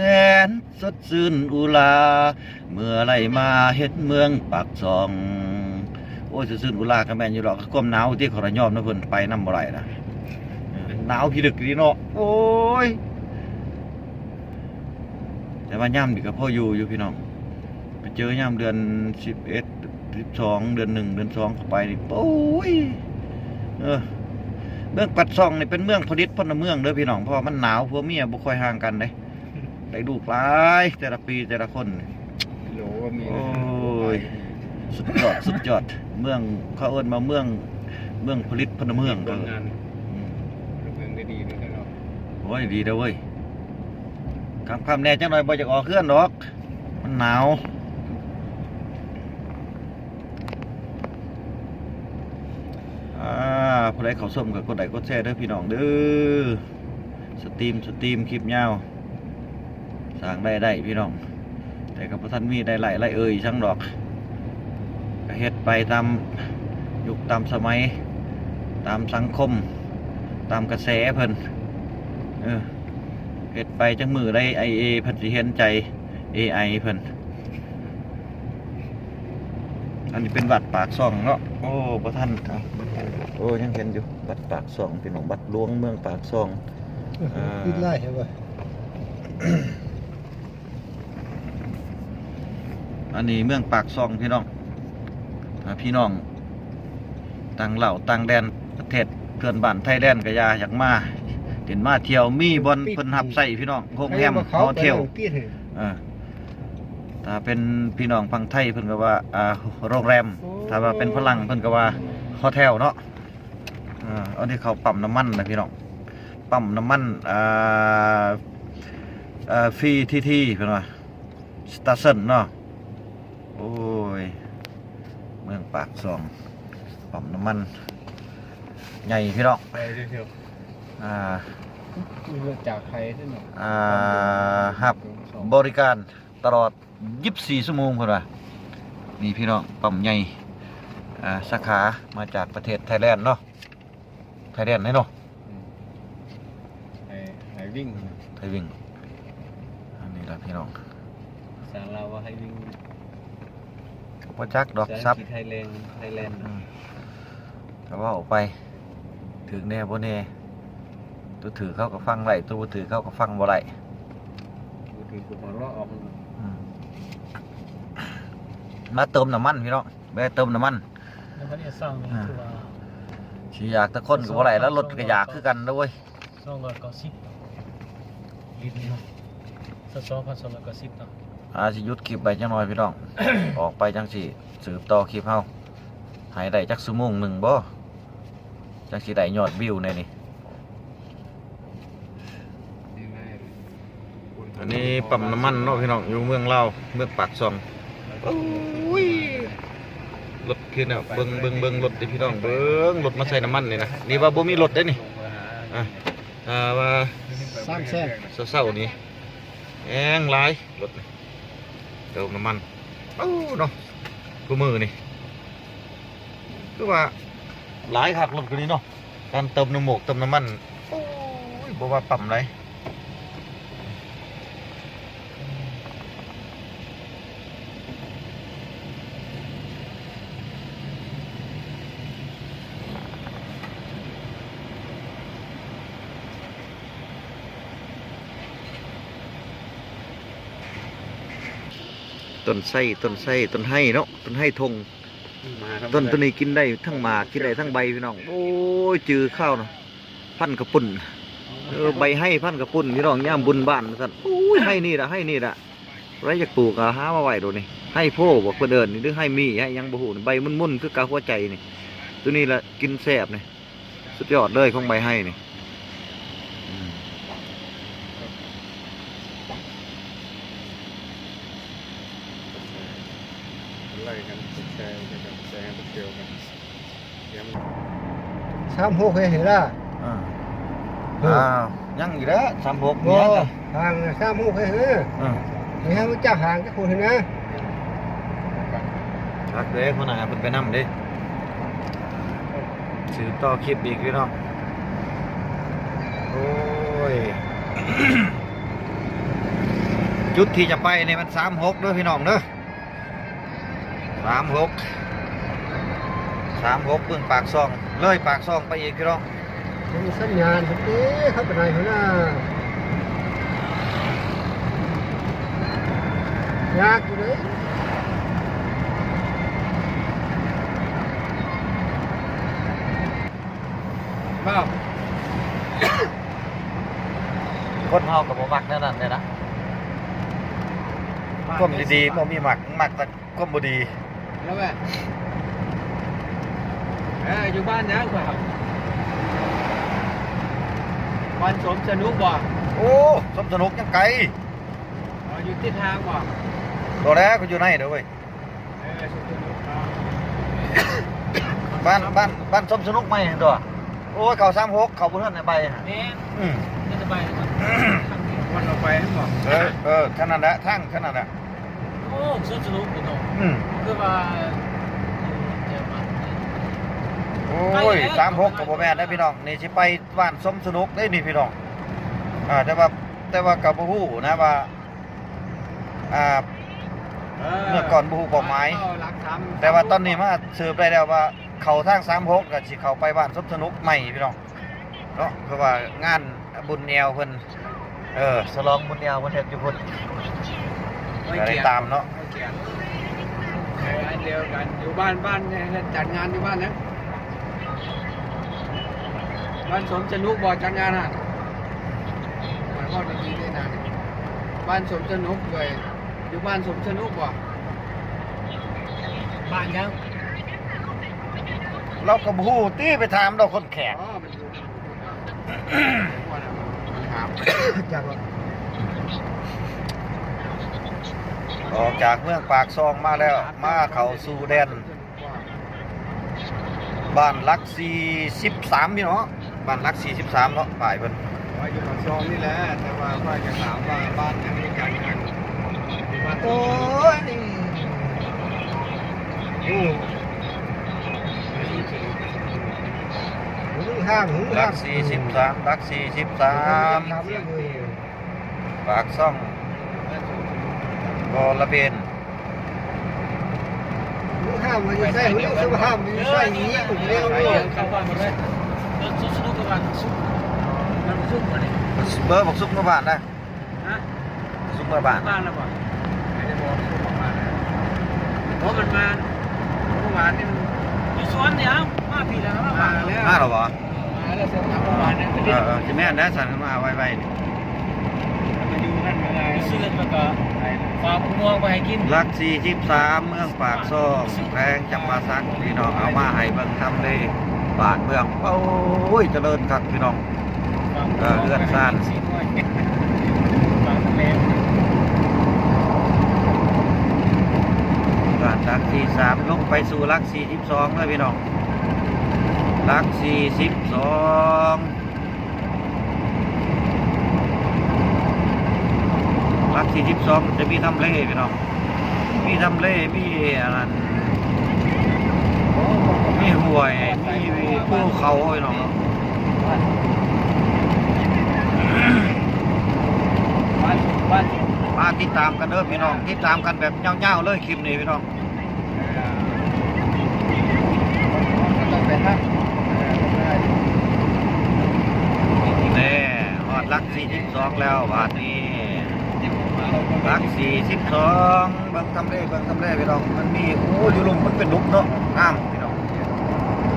ນສົດຊື່ນອຸລາ ເມື່ອໄຫຼມາເຮັດເມືອງປາກຊ່ອງ ໂອ້ຍ ສົດຊື່ນອຸລາກໍແມ່ນຢູ່ດອກ ຄວາມໜາວທີ່ເຂົາລະຍອມນຳເພິ່ນໄປນຳບໍ່ໄດ້ນະ ເອີ ໜາວພິລຶກດີເນາະ ໂອ້ຍ ແຕ່ວ່າຍາມນີ້ກໍພໍຢູ່ຢູ່ພີ່ນ້ອງ ໄປເຈີຍາມເດືອນສິບເອັດ ສິບສອງ ເດືອນໜຶ່ງ ເດືອນສອງເຂົ້າໄປນີ້ ໂອ້ຍ ເອີ ເມືອງປາກຊ່ອງນີ້ເປັນເມືອງຜະລິດພົນລະເມືອງເດີພີ່ນ້ອງ ເພາະວ່າມັນໜາວ ຜົວເມຍບໍ່ຄ່ອຍຫ່າງກັນເດ້ ໄດ້ລູກຫຼາຍ ແຕ່ລະປີແຕ່ລະຄົນ ໂອ້ຍ ສຸດຍອດ ສຸດຍອດ ເມືອງ ເຂົາເອີ້ນວ່າເມືອງ ເມືອງຜະລິດພົນລະເມືອງ ໂອ້ຍ ດີເດີເວີຍ ຄ່ຳໆແດ່ຈັກໜ່ອຍ ບໍ່ຢາກອອກເຮືອນດອກ ມັນໜາວ ອ່າ ຜູ້ໃດເຂົ້າຊົມກໍກົດໄລ້ກົດແຊເດີພີ່ນ້ອງເດີ ສະຕຣີມ ສະຕຣີມຄລິບຍາວ ສ້າງລາຍໄດ້ພີ່ນ້ອງ ແຕ່ກໍບໍ່ທັນມີໄດ້ໄລ້ໄດ້ເອີ່ຍຫຍັງດອກ ກໍເຮັດໄປຕາມຍຸກຕາມສະໄໝ ຕາມສັງຄົມ ຕາມກະແສເພິ່ນ ເອີ ເຮັດໄປຈັກມື້ໃດ ເອໄອ ເພິ່ນຊິເຫັນໃຈ ເອໄອ ເພິ່ນ ອັນນີ້ເປັນວັດປາກຊ່ອງເນາະ ໂອ້ ບໍ່ທັນ ໂອ້ ຍັງເຫັນຢູ່ ວັດປາກຊ່ອງພີ່ນ້ອງ ວັດຫຼວງເມືອງປາກຊ່ອງ ເອີ ອ່າ ປິດໄລ່ໃຊ່ບໍ່ ອັນນີ້ເມືອງປາກຊ່ອງພີ່ນ້ອງ ຖ້າພີ່ນ້ອງຕ່າງລາວຕ່າງແດນ ປະເທດເພື່ອນບ້ານໄທແລນກໍຢ່າ ຢາກມາຫຼິ້ນມາທ່ຽວ ມີບ່ອນເພິ່ນຮັບໃຊ້ພີ່ນ້ອງ ໂຮງແຮມ ໂຮເທວ ເອີ ຖ້າເປັນພີ່ນ້ອງຝັ່ງໄທເພິ່ນກໍວ່າ ອ່າ ໂຮງແຮມ ໂອ້ ຖ້າວ່າເປັນຝຣັ່ງເພິ່ນກໍວ່າໂຮເທວເນາະ ເອີ ອັນນີ້ເຂົາປ້ຳນ້ຳມັນນະພີ່ນ້ອງ ປ້ຳນ້ຳມັນ ອ່າ ອ່າ ຟຣີທີທີ ເພິ່ນວ່າ ສະຕາເຊິນເນາະ ໂອ້ຍ ເມືອງປາກຊ່ອງ ປ້ຳນ້ຳມັນໃຫຍ່ພີ່ນ້ອງ. ໄປເທື່ອໆ ອ່າ ມີລົດຈາກໄທເດ້ເນາະ. ອ່າ ຮັບບໍລິການຕະຫຼອດ ຊາວສີ່ຊົ່ວໂມງເພິ່ນວ່າ. ນີ້ພີ່ນ້ອງ ປ້ຳໃຫຍ່ ອ່າ ສາຂາມາຈາກປະເທດໄທແລນເນາະ. ໄທແລນເດ້ເນາະ. ອືມ ໄທ ໄທວິ້ງ ໄທວິ້ງ. ອັນນີ້ລະພີ່ນ້ອງ ພາສາລາວວ່າໄທວິ້ງ ກໍບໍ່ຈັກດອກສັບ ພາສາອັງກິດ ໄທແລນ ໄທແລນ. ອືມ ກໍເວົ້າໄປ ຖືກແດ່ບໍ່ແນ່ ຕົວຖືກເຂົາກໍຟັງໄດ້ ຕົວບໍ່ຖືກເຂົາກໍຟັງບໍ່ໄດ້ ບໍ່ຖືກກໍຫົວເລາະອອກ. ອືມ ມາເຕີມນ້ຳມັນພີ່ນ້ອງ ແວ່ເຕີມນ້ຳມັນ. ນ້ຳມັນອີ່ສັງນີ້ ອ່າ ຄືວ່າ ຊິຢາກແຕ່ຄົນກໍບໍ່ໄດ້ ແລ້ວລົດກໍຢາກຄືກັນເດ້ອເວີຍ. ສອງຮ້ອຍເກົ້າສິບລິດເນາະ ສອງພັນສອງຮ້ອຍເກົ້າສິບເນາະ. ອາ ຊິຢຸດຄລິບໄວ້ຈັກໜ່ອຍພີ່ນ້ອງ ອອກໄປຈັ່ງຊິສືບຕໍ່ຄລິບເຮົາ ໃຫ້ໄດ້ຈັກຊົ່ວໂມງໜຶ່ງບໍ່ ຈັ່ງຊິໄດ້ຍອດວິວແດ່ນີ້. ອັນນີ້ປ້ຳນ້ຳມັນເນາະພີ່ນ້ອງ ຢູ່ເມືອງລາວ ເມືອງປາກຊ່ອງ. ໂອ້ຍ ລົດຄືແນວ ເບິ່ງ ເບິ່ງ ເບິ່ງລົດເດ້ພີ່ນ້ອງ ເບິ່ງລົດມາໃສ່ນ້ຳມັນນີ້ນະ. ນີ້ວ່າບໍ່ມີລົດເດ້ນີ້ ອ່າ ຖ້າວ່າ ສາມແສນ ເຊົ້າໆນີ້ແຮງຫຼາຍລົດນີ້ ເຕີມນ້ຳມັນ. ເອົາເນາະ ຄູ່ມື້ນີ້ ຄືວ່າຫຼາຍຄັກລົດຄັນນີ້ເນາະ ການເຕີມນ້ຳໝົກເຕີມນ້ຳມັນ. ໂອ້ຍ ບໍ່ວ່າປ້ຳໃດ ຕົ້ນໄຊ ຕົ້ນໄຊ ຕົ້ນໄຮເນາະ ຕົ້ນໄຮທົ່ງ. ມາທຳມະດາ ຕົ້ນໂຕນີ້ກິນໄດ້ທັງໝາກ ກິນໄດ້ທັງໃບພີ່ນ້ອງ. ໂອ້ຍ ຈື່ຄາວນະ ພັນກະປຸ້ນ ເອີ ໃບໄຮພັນກະປຸ້ນພີ່ນ້ອງ ຍາມບຸນບ້ານວ່າຊັ້ນ. ໂອ້ຍ ໄຮນີ້ລະ ໄຮນີ້ລະ ໃຜຢາກປູກກໍຫາມາໄວ້ໂດດນີ້. ໄຮໂພບໍ ເພິ່ນເອີ້ນນີ້ ຫຼືໄຮມີ ໄຮຫຍັງບໍ່ຮູ້ນີ້ ໃບໝຸ່ນໆ ຄືກະຫົວໃຈນີ້ ໂຕນີ້ລະກິນແຊບນີ້. ສຸດຍອດເລີຍຂອງໃບໄຮນີ້. ອືມ ກົດໄລກັນ ກົດແຊໃຫ້ກັນ ແຊໃຫ້ພວກດຽວກັນ ສາມຫົກເຮັດໃຫ້ລະ. ອ່າ ເອີ ອ້າວ ຍັງອີກແລ້ວ ສາມຫົກ ບໍ່ ມີຫຍັງ ທາງ ສາມຫົກເຮັດໃຫ້ ເອີ ອ່າ ໃຫ້ເຮົາຈັບຫາງຈັກຄົນຫັ້ນນະ. ຄັກເດ້ ຫົວໜ້າເພິ່ນໄປນຳເດ້. ສືບຕໍ່ຄລິບອີກພີ່ນ້ອງ. ໂອ້ຍ ຈຸດທີ່ຈະໄປນີ້ມັນສາມຫົກເດີພີ່ນ້ອງເດີ ສາມຫົກ ສາມຫົກ ເມືອງປາກຊ່ອງ ເລີຍປາກຊ່ອງໄປອີກພີ່ນ້ອງ. ເປັນສັນຍານເດ້ ເຂົ້າໄປໄດ້ພຸ້ນນະ ຍາກຢູ່ເດ້. ຄົນເຮົາກໍບໍ່ມັກແນວນັ້ນເດ້ນະ ຄວາມດີໆບໍ່ມີມັກ ມັກແຕ່ ຄວາມບໍ່ດີ ແລ້ວແມ່ນ ເອີ ຢູ່ບ້ານຫຍັງ ບ້ານສົມສະໜຸກບໍ່? ໂອ້ ສົມສະໜຸກຍັງໄກ ອໍ ຢູ່ຕິດຫ້າງບໍ່? ບໍ່ແລ້ວ ກໍຢູ່ໃນເດີເວີຍ ເອີ ສົມສະໜຸກ ບ້ານ ບ້ານ ບ້ານສົມສະໜຸກໃໝ່ຫັ້ນຕົວະ. ໂອ້ຍ ເຂົ້າສາມຫົກ ເຂົ້າບໍ່ທັນໄດ້ໄປຫັ້ນ ແມ່ນ ອືມ ທັນໄດ້ໄປ ມັນເອົາໄປຫັ້ນບໍ່? ເອີ ເອີ ຄັນນັ້ນແຫຼະ ທາງຄັນນັ້ນແຫຼະ. ໂອ້ ສົມສະໜຸກເນາະ ອືມ ຄືວ່າ ໂອ້ຍ ສາມຫົກກໍບໍ່ແມ່ນເດ້ພີ່ນ້ອງ ນີ້ຊິໄປບ້ານສົມສະໜຸກເດ້ນີ້ພີ່ນ້ອງ. ອ່າ ແຕ່ວ່າ ແຕ່ວ່າກໍບໍ່ຮູ້ນະວ່າ ອ່າ ເອີ ເມື່ອກ່ອນບໍ່ຮູ້ຄວາມໝາຍ ແຕ່ວ່າຕອນນີ້ມາສືບໄດ້ແລ້ວວ່າ ເຂົ້າທາງສາມຫົກ ກໍຊິເຂົ້າໄປບ້ານສົມສະໜຸກໃໝ່ພີ່ນ້ອງເນາະ ເພາະວ່າງານບຸນແອວເພິ່ນ ເອີ ສະຫຼອງບຸນແອວເພິ່ນເຮັດຢູ່ພຸ້ນ ກໍໄດ້ຕາມເນາະ. ເອີ ອັນດຽວກັນ ຢູ່ບ້ານ ບ້ານ ຈັດງານຢູ່ບ້ານນະ ບ້ານສົມສະໜຸກບໍ່ ຈັດງານຫັ້ນ ເວົ້າດີໆເດ້ນະ ບ້ານສົມສະໜຸກເວີຍ ຢູ່ບ້ານສົມສະໜຸກບໍ່? ບ້ານຫຍັງ? ລາວກໍບໍ່ຮູ້ຕິ ໄປຖາມດອກຄົນແຂກ. ອໍ ມັນຢູ່ ມັນຫາໄປ ຈັກລະ ອອກຈາກເມືອງປາກຊ່ອງມາແລ້ວ ມາເຂົ້າສູ່ແດນ ບ້ານຫຼັກສີ່ສິບສາມ ພີ່ນ້ອງ, ບ້ານຫຼັກສີ່ສິບສາມເນາະ ປ້າຍເພິ່ນ. ຂ້ອຍຢູ່ປາກຊ່ອງນີ້ແຫຼະ ແຕ່ວ່າຂ້ອຍຈະຖາມວ່າບ້ານຫຍັງນຳກັນຫັ້ນ. ໂອ້ຍ ໂອ້ ຫືມ ຫ້າງ ຫືມ ຫຼັກສີ່ສິບສາມ ຫຼັກສີ່ສິບສາມ ປາກຊ່ອງບໍລະເວນ ຫ້າມມັນຢູ່ໃສ ຫ້າມມັນຢູ່ໃສ ເບິ່ງບັກສຸກເມືອບ້ານນະ. ຮະ? ບັກສຸກເມືອບ້ານນະ. ບັກສຸກເມືອບ້ານແລ້ວບໍ່? ບໍ່ ມັນມາເມື່ອວານນີ້ ຢູ່ສວນນີ້. ເອົ້າ ມາພີ້ແລ້ວ ມາແລ້ວ ມາແລ້ວບໍ່? ເອີ ຊິແມ່ນແລ້ວຊັ້ນ ມາໄວໆ ນີ້ ມາຢູ່ຫັ້ນກໍໄດ້ ຊື້ແລ້ວກໍຝາກໝວກໄວ້ໃຫ້ກິນ. ຫຼັກສີ່ສິບສາມ ເມືອງປາກຊ່ອງ ແຂວງຈຳປາສັກ ພີ່ນ້ອງ. ເອົາມາໃຫ້ເບິ່ງທຳເລບ້ານເມືອງ. ໂອ້ຍ ຈະເລີນຄັກ ພີ່ນ້ອງ. ເອີ ເຮືອນຊານ ບ້ານຫຼັກສີ່ສິບສາມ ລົງໄປສູ່ຫຼັກສີ່ສິບສອງເດີພີ່ນ້ອງ. ຫຼັກສີ່ສິບສອງ ຫຼັກສີ່ສິບສອງ ຈະມີທຳເລພີ່ນ້ອງ. ມີທຳເລ ມີອັນນັ້ນ ມີຫ້ວຍ ມີພູເຂົາພີ່ນ້ອງ. ມາຕິດຕາມກັນເດີພີ່ນ້ອງ, ຕິດຕາມກັນແບບຍາວໆເລີຍຄລິບນີ້ພີ່ນ້ອງ. ແນ່ ຮອດຫຼັກສີ່ສິບສອງແລ້ວບາດນີ້. ຫຼັກສີ່ສິບສອງ ເບິ່ງທຳເລ ເບິ່ງທຳເລພີ່ນ້ອງ. ມັນມີ ໂອ້ ຢູ່ລຸ່ມມັນເປັນດຸບເນາະ ງາມພີ່ນ້ອງ.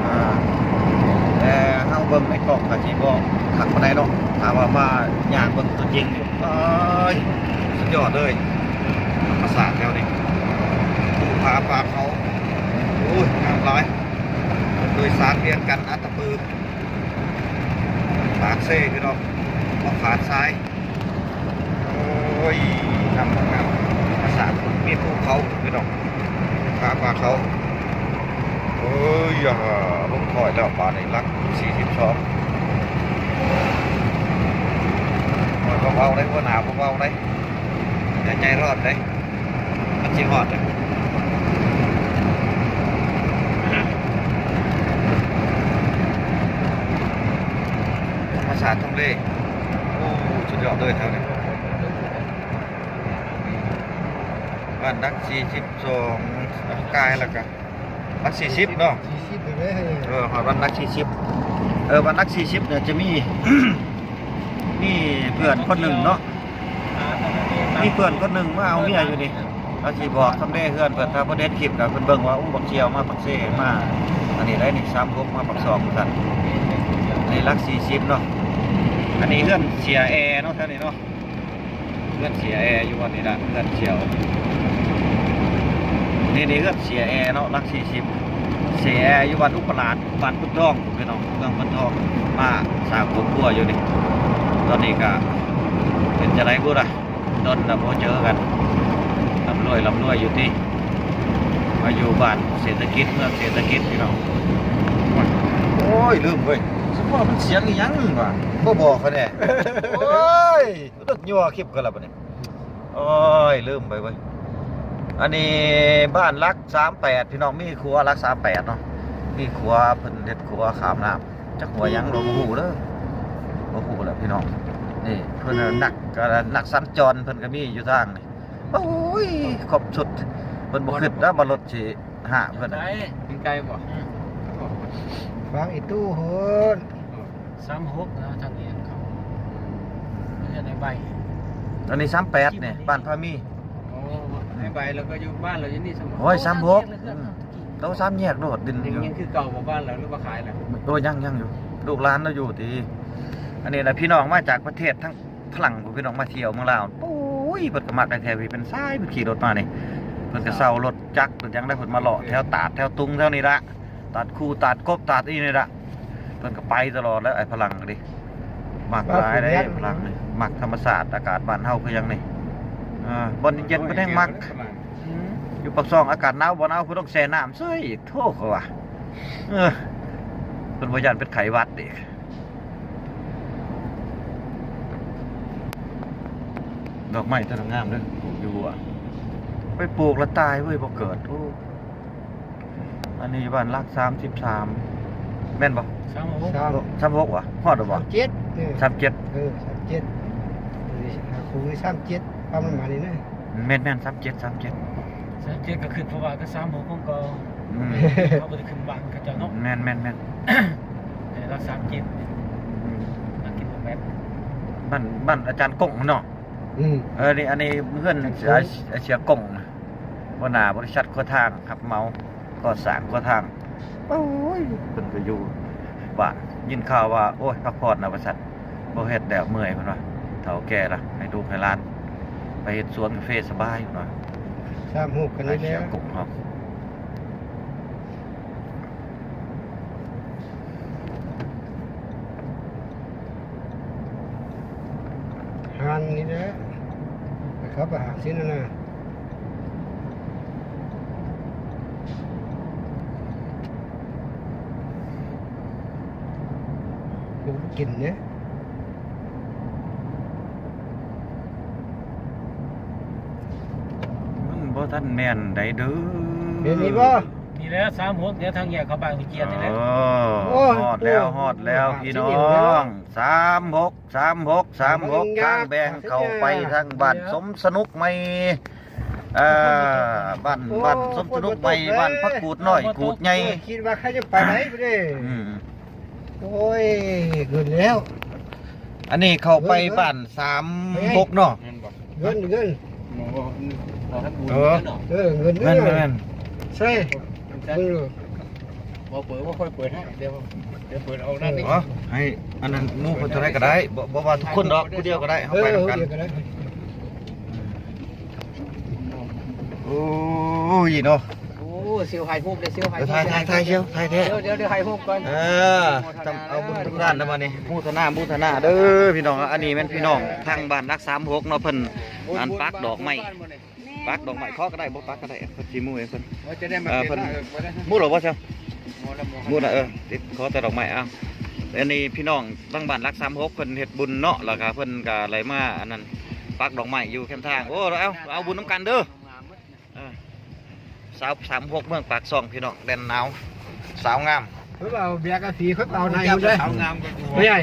ອ່າ ແຕ່ເຮົາເບິ່ງໃນກ້ອງກໍຊິບໍ່ຄັກປານໃດເນາະ, ຖ້າວ່າມາຍ່າງເບິ່ງຕົວຈິງ ເອີຍ ສຸດຍອດເລີຍ ທຳມະຊາດແນວນີ້. ພູຜາປ່າເຂົາ ໂອ້ຍ ງາມຫຼາຍ. ໂດຍສານວຽງຈັນ ອັດຕະປື ປາກເຊພີ່ນ້ອງ, ມາຂາດຊາຍ. ໂອ້ຍ ງາມ ງາມ ທຳມະຊາດ ມີພູເຂົາພີ່ນ້ອງ, ຜາປ່າເຂົາ. ໂອ້ຍ ລົງຖ້ອຍແລ້ວບາດນີ້ ຫຼັກສີ່ສິບສອງ. ບໍ່ເບົາໄດ໋ ຫົວໜ້າບໍ່ເບົາໄດ໋, ຢ່າໃຈຮ້ອນໄດ໋. ມັນຊິຮອດແລ້ວ. ທຳມະຊາດທຳເລ ໂອ້ ສຸດຍອດເລີຍແຖວນີ້. ບ້ານຫຼັກສີ່ສິບສອງ ກາຍແລ້ວກະຫຼັກສີ່ສິບເນາະ, ສີ່ສິບເລີຍ. ເອີ ຮອດບ້ານຫຼັກສີ່ສິບ. ເອີ ບ້ານຫຼັກສີ່ສິບເນຍ ຈະມີ ມີເພື່ອນຄົນໜຶ່ງເນາະ, ມີເພື່ອນຄົນໜຶ່ງມາເອົາເມຍຢູ່ນີ້. ເຮົາຊິບອກທຳເລເຮືອນເພິ່ນ, ຖ້າເພິ່ນເຫັນຄລິບກໍເພິ່ນເບິ່ງວ່າ ໂອ້ ບັກສ່ຽວມາປາກເຊ ມາອັນນີ້ໄດ໋ນີ້, ສາມຫົກ ມາປາກຊ່ອງຊັ້ນ. ນີ້ຫຼັກສີ່ສິບເນາະ. ອັນນີ້ເຮືອນເສຍແອເນາະ ແຖວນີ້ເນາະ, ເຮືອນເສຍແອຢູ່ບ່ອນນີ້ລະ ເຮືອນເສຍ. ນີ້ ນີ້ເຮືອນເສຍແອເນາະ ຫຼັກສີ່ສິບ. ເສຍແອຢູ່ບ້ານອຸປະຫຼາດ ບ້ານໂພນທອງ ພີ່ນ້ອງ, ເມືອງໂພນທອງ. ມາສ້າງຄອບຄົວຢູ່ນີ້. ຕອນນີ້ກະເປັນຈັ່ງໃດບໍ່ລະ? ດົນລະບໍ່ເຈີກັນ. ລ່ຳລວຍ ລ່ຳລວຍຢູ່ຕິ. ມາຢູ່ບ້ານເສດຖະກິດ ເມືອງເສດຖະກິດ ພີ່ນ້ອງ. ໂອ້ຍ ລືມເວີຍ ສະເພາະມັນສຽງອີ່ຫຍັງວະ ບໍ່ບອກຂ້ອຍແດ່. ໂອ້ຍ ລົດຍົວຄລິບກັນລະບາດນີ້. ໂອ້ຍ ລືມໄປເວີຍ. ອັນນີ້ບ້ານຫຼັກສາມແປດ ພີ່ນ້ອງ, ມີຂົວຫຼັກສາມແປດເນາະ, ມີຂົວ ເພິ່ນເຮັດຂົວຂ້າມນ້ຳ. ຈັກຫົວຫຍັງ ບໍ່ຮູ້ເດີ ບໍ່ຮູ້ແຫຼະພີ່ນ້ອງ. ນີ້ເພິ່ນ ນັກ ນັກສັນຈອນເພິ່ນກໍມີຢູ່ທາງນີ້. ໂອ້ຍ ຄົບຊຸດ ເພິ່ນບໍ່ຄິດນະວ່າລົດຊິຫາເພິ່ນນະ. ໄກບໍ່? ຟັງອີຕູ້ໂຫດ ສາມຫົກນະ ທາງນີ້ເຂົາເຮັດໃນໃບ. ອັນນີ້ສາມແປດນີ້ ບ້ານພາມີ. ໂອ້ ໃນໃບແລ້ວກໍຢູ່ບ້ານລາວຢູ່ນີ້. ໂອ້ຍ ສາມຫົກ ໂຕສາມແຍກໂລດ ດິນຍັງຄືເກົ່າບໍ່? ບ້ານລາວ ຫຼືວ່າຂາຍແລ້ວ? ໂອ້ຍ ຍັງ ຍັງຢູ່ ລູກຫຼານລາວຢູ່ຕິ. ອັນນີ້ລະ ພີ່ນ້ອງມາຈາກປະເທດທາງຝຣັ່ງພຸ້ນ ພີ່ນ້ອງມາທ່ຽວເມືອງລາວ. ໂອ້ຍ ເພິ່ນກໍມັກແທ້ໆ ເພິ່ນເປັນສາຍ ເພິ່ນຂີ່ລົດມານີ້. ເພິ່ນກໍເຊົ່າລົດຈັກລົດຫຍັງໄດ້ ເພິ່ນມາເລາະແຖວຕາດ ແຖວຕຸງ ແຖວນີ້ລະ, ຕາດຄູ ຕາດກົບ ຕາດອີ່ນີ້ລະ. ເພິ່ນກໍໄປຕະຫຼອດແລ້ວ ໄອ້ຝຣັ່ງກໍດີ. ມັກຫຼາຍເດ້ຝຣັ່ງນີ້, ມັກທຳມະຊາດ ອາກາດບ້ານເຮົາຄືຫຍັງນີ້. ເອີ ບ່ອນເຢັນໆ ເພິ່ນແຮ່ງມັກ. ຢູ່ປາກຊ່ອງອາກາດໜາວບໍ່ໜາວ ເພິ່ນຕ້ອງແຊ່ນ້ຳເສີຍອີກ. ໂທ້ ເຂົາວ່າ ເອີ ເພິ່ນບໍ່ຢ້ານເປັນໄຂ້ຫວັດເດ້. ດອກໄມ້ແຕ່ລະງາມເດີ້ ປູກຢູ່ຫົວ ໄປປູກລະຕາຍເວີຍ ບໍ່ເກີດ. ໂອ້ ອັນນີ້ບ້ານຫຼັກສາມສິບສາມ ແມ່ນບໍ່? ສາມຫົກ ສາມຫົກຫວາ? ຮອດແລ້ວບໍ່? ສາມເຈັດ ເອີ ສາມເຈັດ ເອີ ສາມເຈັດ ເອີ ສາມເຈັດ ປະມານນີ້ນະ. ແມ່ນໆ ສາມເຈັດ ສາມເຈັດ ສາມເຈັດ ກໍຂຶ້ນ ເພາະວ່າກໍສາມຫົກຂອງເກົ່າ ອືມ ເຂົາບໍ່ໄດ້ຂຶ້ນບ້ານເຂົາເຈົ້າເນາະ. ແມ່ນໆໆ ເອີ ຫຼັກສາມເຈັດ ອືມ ຫຼັກກິໂລແມັດ ບ້ານ ບ້ານອາຈານກົງເນາະ. ອືມ ເອີ ນີ້ ອັນນີ້ເຮືອນ ອາ ເສຍກົງ ຫົວໜ້າບໍລິສັດຂົວທາງ ຮັບເໝົາກໍ່ສ້າງຂົວທາງ. ໂອ້ຍ ເພິ່ນກໍຢູ່ບ້ານ ຍິນຂ່າວວ່າ ໂອ້ຍ ພັກຜ່ອນນະວ່າຊັ້ນ ບໍ່ເຮັດແລ້ວເມື່ອຍ ເພິ່ນວ່າ ເຖົ້າແກ່ລະ ໃຫ້ລູກໃຫ້ຫຼານໄປເຮັດສວນກາເຟສະບາຍ ເພິ່ນວ່າ. ສາມຫົກຄັນນີ້ແຫຼະ ເສຍກົງເຮົາ ຮ້ານນີ້ແຫຼະ ໄປເຂົ້າໄປຫາຊີ້ນະ. ໂອ້ ກິນເດ້ ມັນບໍ່ທັນແມ່ນໃດເດີ້. ເຫັນນີ້ບໍ່? ນີ້ແຫຼະ ສາມຫົກ ເດີ ທາງແຍກເຂົ້າບ້ານວິຈຽນນີ້ແຫຼະ. ເອີ ໂອ້ຍ ຮອດແລ້ວ ຮອດແລ້ວ ໂອ້ຍ ພີ່ນ້ອງ ສາມຫົກ ສາມຫົກ ສາມຫົກ ທາງແບ່ງເຂົ້າໄປທາງບ້ານສົມສະໜຸກໃໝ່ ເອີ ບ້ານ ໂອ້ ຝົນຕົກແລ້ວ ບ້ານສົມສະໜຸກໃໝ່ ບ້ານຜັກກູດນ້ອຍກູດໃຫຍ່. ຄິດວ່າໃຄຈະໄປໄດ້ບໍ່ເດ້? ອືມ ໂອ້ຍ ເກີນແລ້ວ. ອັນນີ້ເຂົ້າໄປບ້ານສາມຫົກເນາະ. ເງິນ ເງິນ ເອີ ເງິນ ເງິນ ເງິນ ໃຊ່ ເອີ ບໍ່ເປີດ ບໍ່ຄ່ອຍເປີດໃຫ້ ດຽວ ດຽວເປີດອອກນັ້ນນີ້. ໃຫ້ອັນນັ້ນໝູ່ເພິ່ນເທົ່າໃດກໍໄດ້ ບໍ່ ບໍ່ວ່າທຸກຄົນດອກ ຜູ້ດຽວກໍໄດ້ ເຮົາໄປນຳກັນ. ໂອ້ຍເນາະ ໂອ້ ຊິວຖ່າຍຮູບເດ້ ຊິວຖ່າຍຮູບ ຖ່າຍ ຖ່າຍ ຖ່າຍ ຊິວ ຖ່າຍແທ້ ດຽວ ດຽວ ດຽວຖ່າຍຮູບກ່ອນ. ເອີ ເອົາບຸນທຳທານແລ້ວບັດນີ້ ໂມທະນາ ໂມທະນາເດີພີ່ນ້ອງ. ອັນນີ້ແມ່ນພີ່ນ້ອງທາງບ້ານຫຼັກສາມຫົກເນາະ ເພິ່ນອັນປັກດອກໄມ້ ປັກດອກໄມ້ ຂໍກໍໄດ້ ບໍ່ປັກກໍໄດ້ ເພິ່ນຊິໝູ່ໃຫ້ເພິ່ນ. ເອີ ເພິ່ນໝູ່ແລ້ວບໍ່ ຊິໝູ່ແລ້ວ ເອີ ຕິດຂໍແຕ່ດອກໄມ້. ເອົາ ອັນນີ້ພີ່ນ້ອງທາງບ້ານຫຼັກສາມຫົກ ເພິ່ນເຮັດບຸນເນາະ ແລ້ວກໍເພິ່ນກໍໄດ້ມາອັນນັ້ນ ປັກດອກໄມ້ຢູ່ແຄມທາງ. ໂອ້ ເອົາ ເອົາບຸນນຳກັນເດີ. ເອີ ສາວສາມຫົກ ເມືອງປາກຊ່ອງ ພີ່ນ້ອງ ແດນໜາວ ສາວງາມ. ຂ້ອຍວ່າເອົາເບຍກາສີ ຂ້ອຍເອົາໃນພຸ້ນເດ້ ສາວງາມກໍຢູ່ ພໍ່ໃຫຍ່.